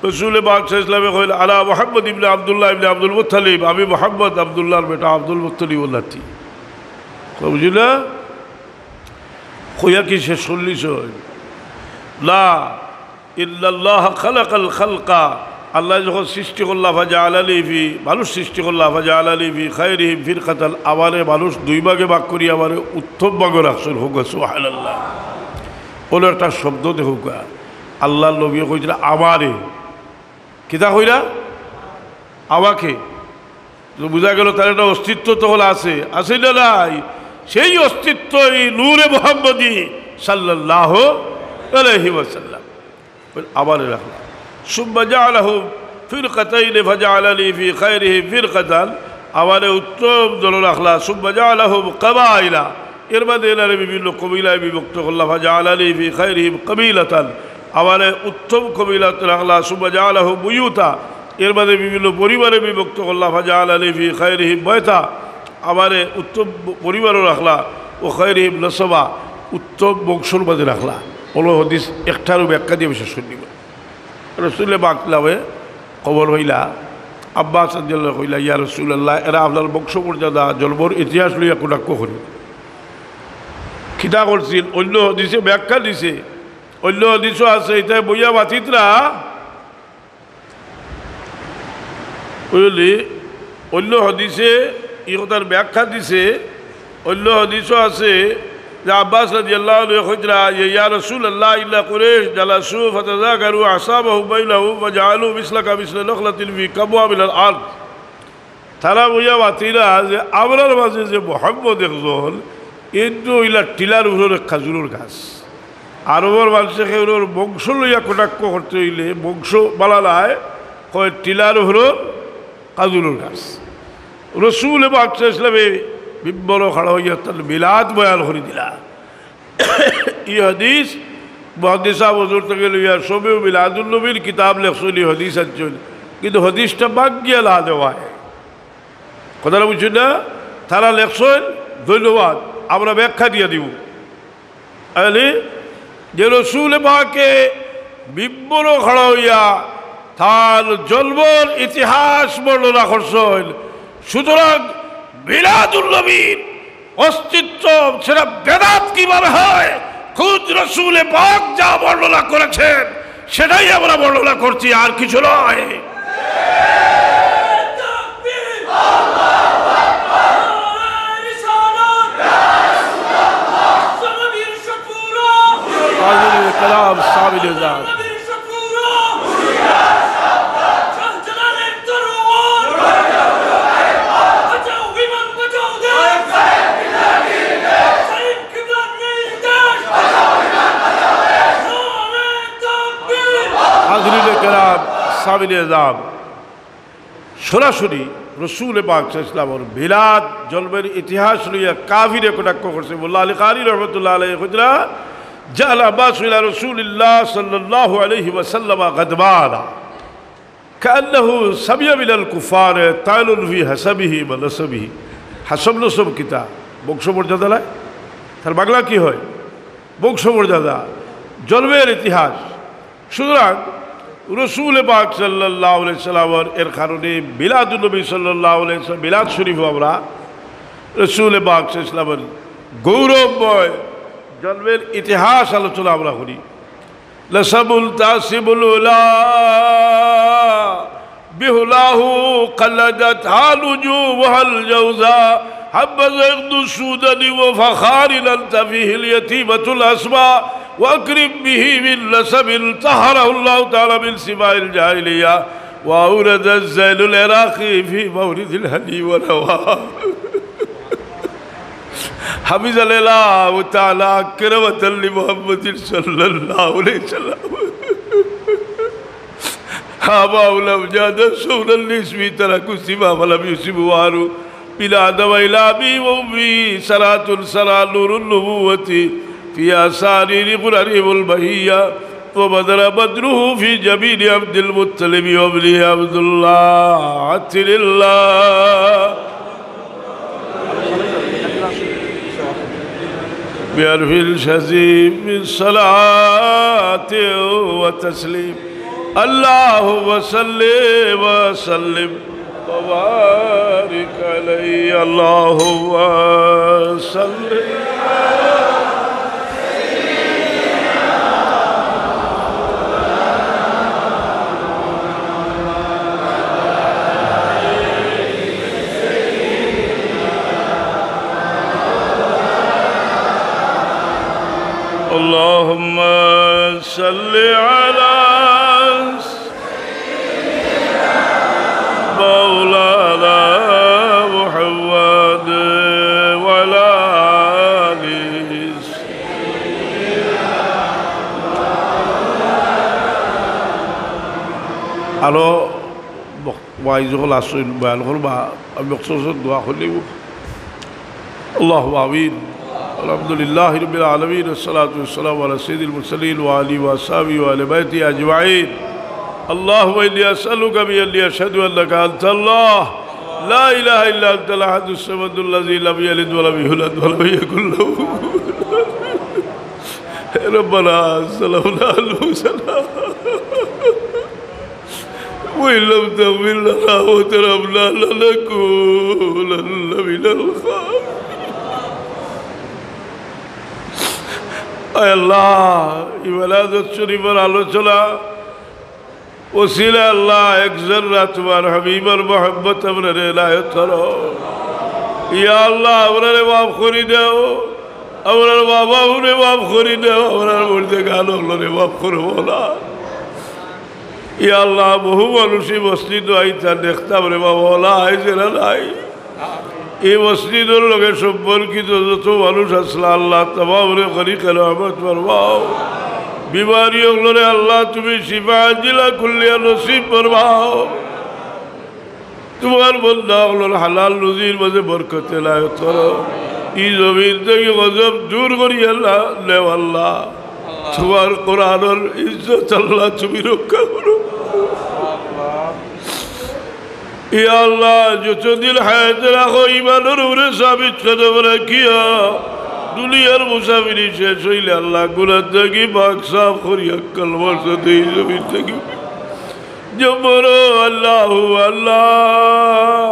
রসুলে পাক সাল্লাল্লাহু আলাইহি ওয়াসাল্লামে কইলা, "আনা মুহাম্মদ ইবনে আব্দুল্লাহ ইবনে আব্দুল মুত্তালিব, আমি মোহাম্মদ আব্দুল্লাহর বেটা আব্দুল মুত্তালিব ওর নাতি।" কই বুঝলা? কইয়া কি শেষ করলিছইন? না, ইন্নাল্লাহা খালাকাল খালকা, আল্লায় যখন সৃষ্টি করলা, ফাজাআলানি ফি, মানুষ সৃষ্টি করলা, ফাজাআলানি ফি খায়রিহিম ফিরকাতান, আমারে মানুষ দুই ভাগে ভাগ করি আমারে উত্তম ভাগো রাখছইন। কউক্কা সুবহানাল্লাহ। অনো একটা শব্দ দেখউক্কা, আল্লাহর নবীয়ে কইছইন আমারে, কিতা কইরা? আমাকে। তো বুঝা গেল তার একটা অস্তিত্ব তখন আছে, আছে না নাই? সেই অস্তিত্ব এই নূরে মোহাম্মদী সাল্লাল্লাহু আলাইহি ওয়াসাল্লাম। আমারে রাখলা। সুম্মা জাআলাহুম ফিরকাতাইনি ফাজাআলানি ফি খায়রিহিম ফিরকাতান, আমারে উত্তম দলো রাখলা। সুম্মা জাআলাহুম কাবাইলা, এর মাঝে এনারে বিভিন্ন কবিলায় বিভক্ত করলা। ফাজাআলানি ফি খায়রিহিম কাবিলাতান, আমারে উত্তম কবিলাত রাখলা। সুম্মা জাআলাহুম বুয়ুতা, এর মাঝে বিভিন্ন পরিবারে বিভক্ত করলা। ফাজাআলানি ফি খায়রিহিম বাইতা, আমারে উত্তম পরিবারও রাখলা। ওয়া খায়রিহিম নাসাবা, উত্তম বংশর মাঝে রাখলা। অনো হাদিস একটারও ব্যাখ্যা দিয়া শেষ করি দিবা। রসুলে পাক লামে খবর পাইলা, আব্বাস রাদিয়াল্লাহু কইলা, "ইয়া রাসূলুল্লাহ, এরা আপনার বংশ মর্যাদা, জন্মর ইতিহাস লইয়া কটাক্ষ করে।" কিতা করছইন? অন্য হাদিসে ব্যাখ্যা দিছে, অন্য হাদিসও আছে, ইতায় বইয়া মাতিতরা, বুঝলি? অন্য হাদিসে ই কথার ব্যাখ্যা দিছে, অন্য হাদিসও আছে যে আব্বাস রাদিয়াল্লাহু আনহু কইতরা যে, "ইয়া রাসূলুল্লাহ, ইন্না কুরাইশ জালাসু ফাতাযাকারু আহসাবাহুম বাইনাহুম ফাজাআলু মিসলাকা মিসলা নাখলাতিন ফি কাবওয়া মিনাল আরদ।" তারা বইয়া মাতিরা যে আমরার মাঝে যে মোহাম্মদ একজন, ইন্দু অইলা টিলার উপরর এক খাজুরর গাছ। আরবর মানষে কেউরর বংশ লইয়া কটাক্ষ করতে অইলে বংশ বালা নায়, কয় টিলার উপরর খাজুরর গাছ। রসুলে পাক সাল্লাল্লাহু আলাইহি ওয়াসাল্লামে মিম্বরো খাড়া অইয়া তান মিলাদ বয়ান করি দিলা। ই হাদিস মুহাদ্দিস সাহেব হুজুর থাকি লইয়া সবেউ মিলাদুন নবীর কিতাব লেখছইন, ই হাদিস আনছইন, কিন্তু হাদিসটা বাদ দিয়া না দেওয়ায়। কথাটা বুঝছইন না? তারা লেখছইন, ধন্যবাদ, আমরা ব্যাখ্যা দিয়া দিমু। আরে, যে রসুলে পাকে মিম্বরো খাড়া অইয়া তান জন্মর ইতিহাস বর্ণনা করছইন, সুতরাং মিলাদুন নবীর অস্তিত্ব সেটা বেদাত কিভাবে হয়? খুদ রসুলে পাক যা বর্ণনা করেছেন, সেটাই আমরা বর্ণনা করছি, আর কিছু নয়। হাজিরিনে কেরাম, সামিনে এজাম। হাজিরিনে কেরাম, সামিনে এজাম, সরাসরি রসুলে পাক সাল্লাল্লাহু আলাইহি ওয়াসাল্লামর মিলাদ জন্মের ইতিহাস লইয়া কাফিরে কটাক্ষ করছে। মোল্লা আলী কারি রহমতুল্লাহ আলাইহি কইতরা, "জাআল আব্বাস ইলা রাসূলিল্লাহ সাল্লাল্লাহু আলাইহি ওয়াসাল্লাম গাদবানা।" কাআন্নাহু সামিআ মিনাল কুফফার তাআনুন ফি হাসাবিহি ওয়া নাসাবিহি। হাসাব নসব কিতা? বংশ মর্যাদা নায়? তার বাংলা কি হয়? বংশ মর্যাদা, জন্মের ইতিহাস। সুতরাং রসুল পাক সাল্লাল্লাহু আলাইহি সাল্লামর এর কারণে মিলাদুন নবী সাল্লাল্লাহু আলাইহি সাল্লাম, মিলাদ শরীফও আমরা রসুল পাক সাল্লাল্লাহু আলাইহি সাল্লামর গৌরবময় জন্মের ইতিহাস আলোচনা আমরা করি। نسب تعصب العلا بهلاه قلدتها نجومها الجوزاء. حبذا عقد سودد وفخار أنت فيه اليتيمة الأسماء، وأكرم به من نسب طهره الله تعالى من سماء الجاهلية، وأورد الزين العراقي في مورد الهدي والهوى. حفظ الله تعالى كرامة لمحمد صلى الله عليه وسلم. آباء الأمجاد صون الاسم تركوا السمام لم يصبوا واروا. من آدم إلى أبي وأمي سراة سرى نور النبوة في أسارير غررهم البهية، وبدر بدره في جبين عبد المطلب وابنه عبد الله. عطر الله بألف شذي من صلاة وتسليم. اللهم صل وسلم وبارك عليه. اللهم صل اللهم صل على مولانا محمد وعلى آله. আরো ওয়াইজ অকল আছইন, বয়ান করবা, আমি মকসুদ দোয়া করিলিমু। اللهم آمين. الحمد لله رب العالمين، والصلاة والسلام على سيد المرسلين وآله وصحبه وأهل بيته أجمعين. اللهم إني أسألك بأني أشهد أنك أنت الله، لا إله إلا أنت الأحد الصمد الذي لم يلد ولم يولد ولم يكن له ربنا ظلمنا أنفسنا وإن لم تغفر لنا وترحمنا لنكونن من الخاسرين. আয় আল্লাহ, এই ওয়ালাদত শরীফর আলোচনা ওসিলা আল্লাহ এক জর্রা তোমার হাবিবর মহব্বত আমরারে এনায়েত করো। ইয়া আল্লাহ, আমরারে মাফ করি দেও, আমরার মা বাপরে মাফ করি দেও, আমরার মুর্দেগান অকলরে মাফ করো না। ইয়া আল্লাহ, বহু মানুষ ই মসজিদো আইতা দেখতাম রে বাবা, ওলা আইজ এরা নাই। ই মসজিদর লগে সম্পর্কিত যত মানুষ আছলা, আল্লাহ, তামামরে খলিকে রহমত ফরমাও। বিমারি অকলরে আল্লাহ, তুমি শিফা আজিলা কুল্লিয়া নসিব ফরমাও। তোমার বন্দা অকলর হালাল রুজির মাঝে বরকত এনায়েত করো। ই জমিন থাকি গজব দূর করিয়া লা-, নেও আল্লাহ। তোমার কোরআনর ইজ্জত আল্লাহ তুমি রক্ষা করো। ইয়া আল্লাহ, যতদিন হায়াতে রাখো, ইমানর উপরে সাবিত কদম রাখিয়া, দুনিয়ার মুসাফিরি শেষ অইলে আল্লাহ, গুনাহ থাকি পাক সাফ করিয়া, কালমার সাথে ই জমিন থাকি জবরো আল্লাহু আল্লাহ,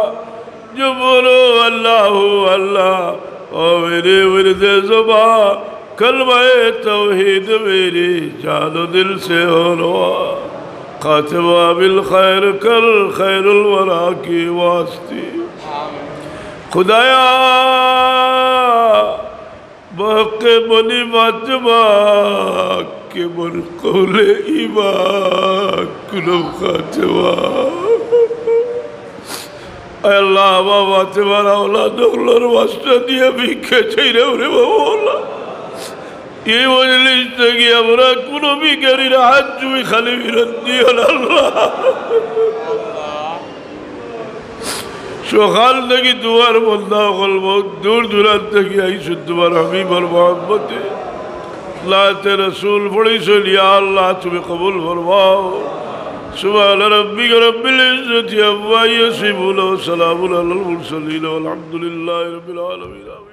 জবরো আল্লাহু আল্লাহ। ও মেরে মুর্দে জুবান، کلمہ توحید میری جان و دل سے ہو روا، خاتمہ بالخیر کر خیر الورا کی واسطے۔ خدایا، بحق منی فاطمہ کہ من قول ایمان کنم خاتمہ۔ اے اللہ، আমার ফাতেমার আওলাদ অকলর ওয়াস্তে দিয়া ভিক্ষা চাইরাম রে বাবা, আল্লাহ। এই মজলিস থাকি আমরা কোনো ভিখারির হাত তুমি খালি ফিরত দিও না, আল্লাহ। সকাল থাকি তোমার বন্দা অকল বহুত দূর দূরান্ত থাকি আইছইন তোমার হাবিবর মহব্বতে। নাতে রসুল পড়ছইন, ইয়া আল্লাহ, তুমি কবুল ফরমাও। سبحان ربك رب العزة عما يصفون وسلام على المرسلين والحمد لله رب العالمين.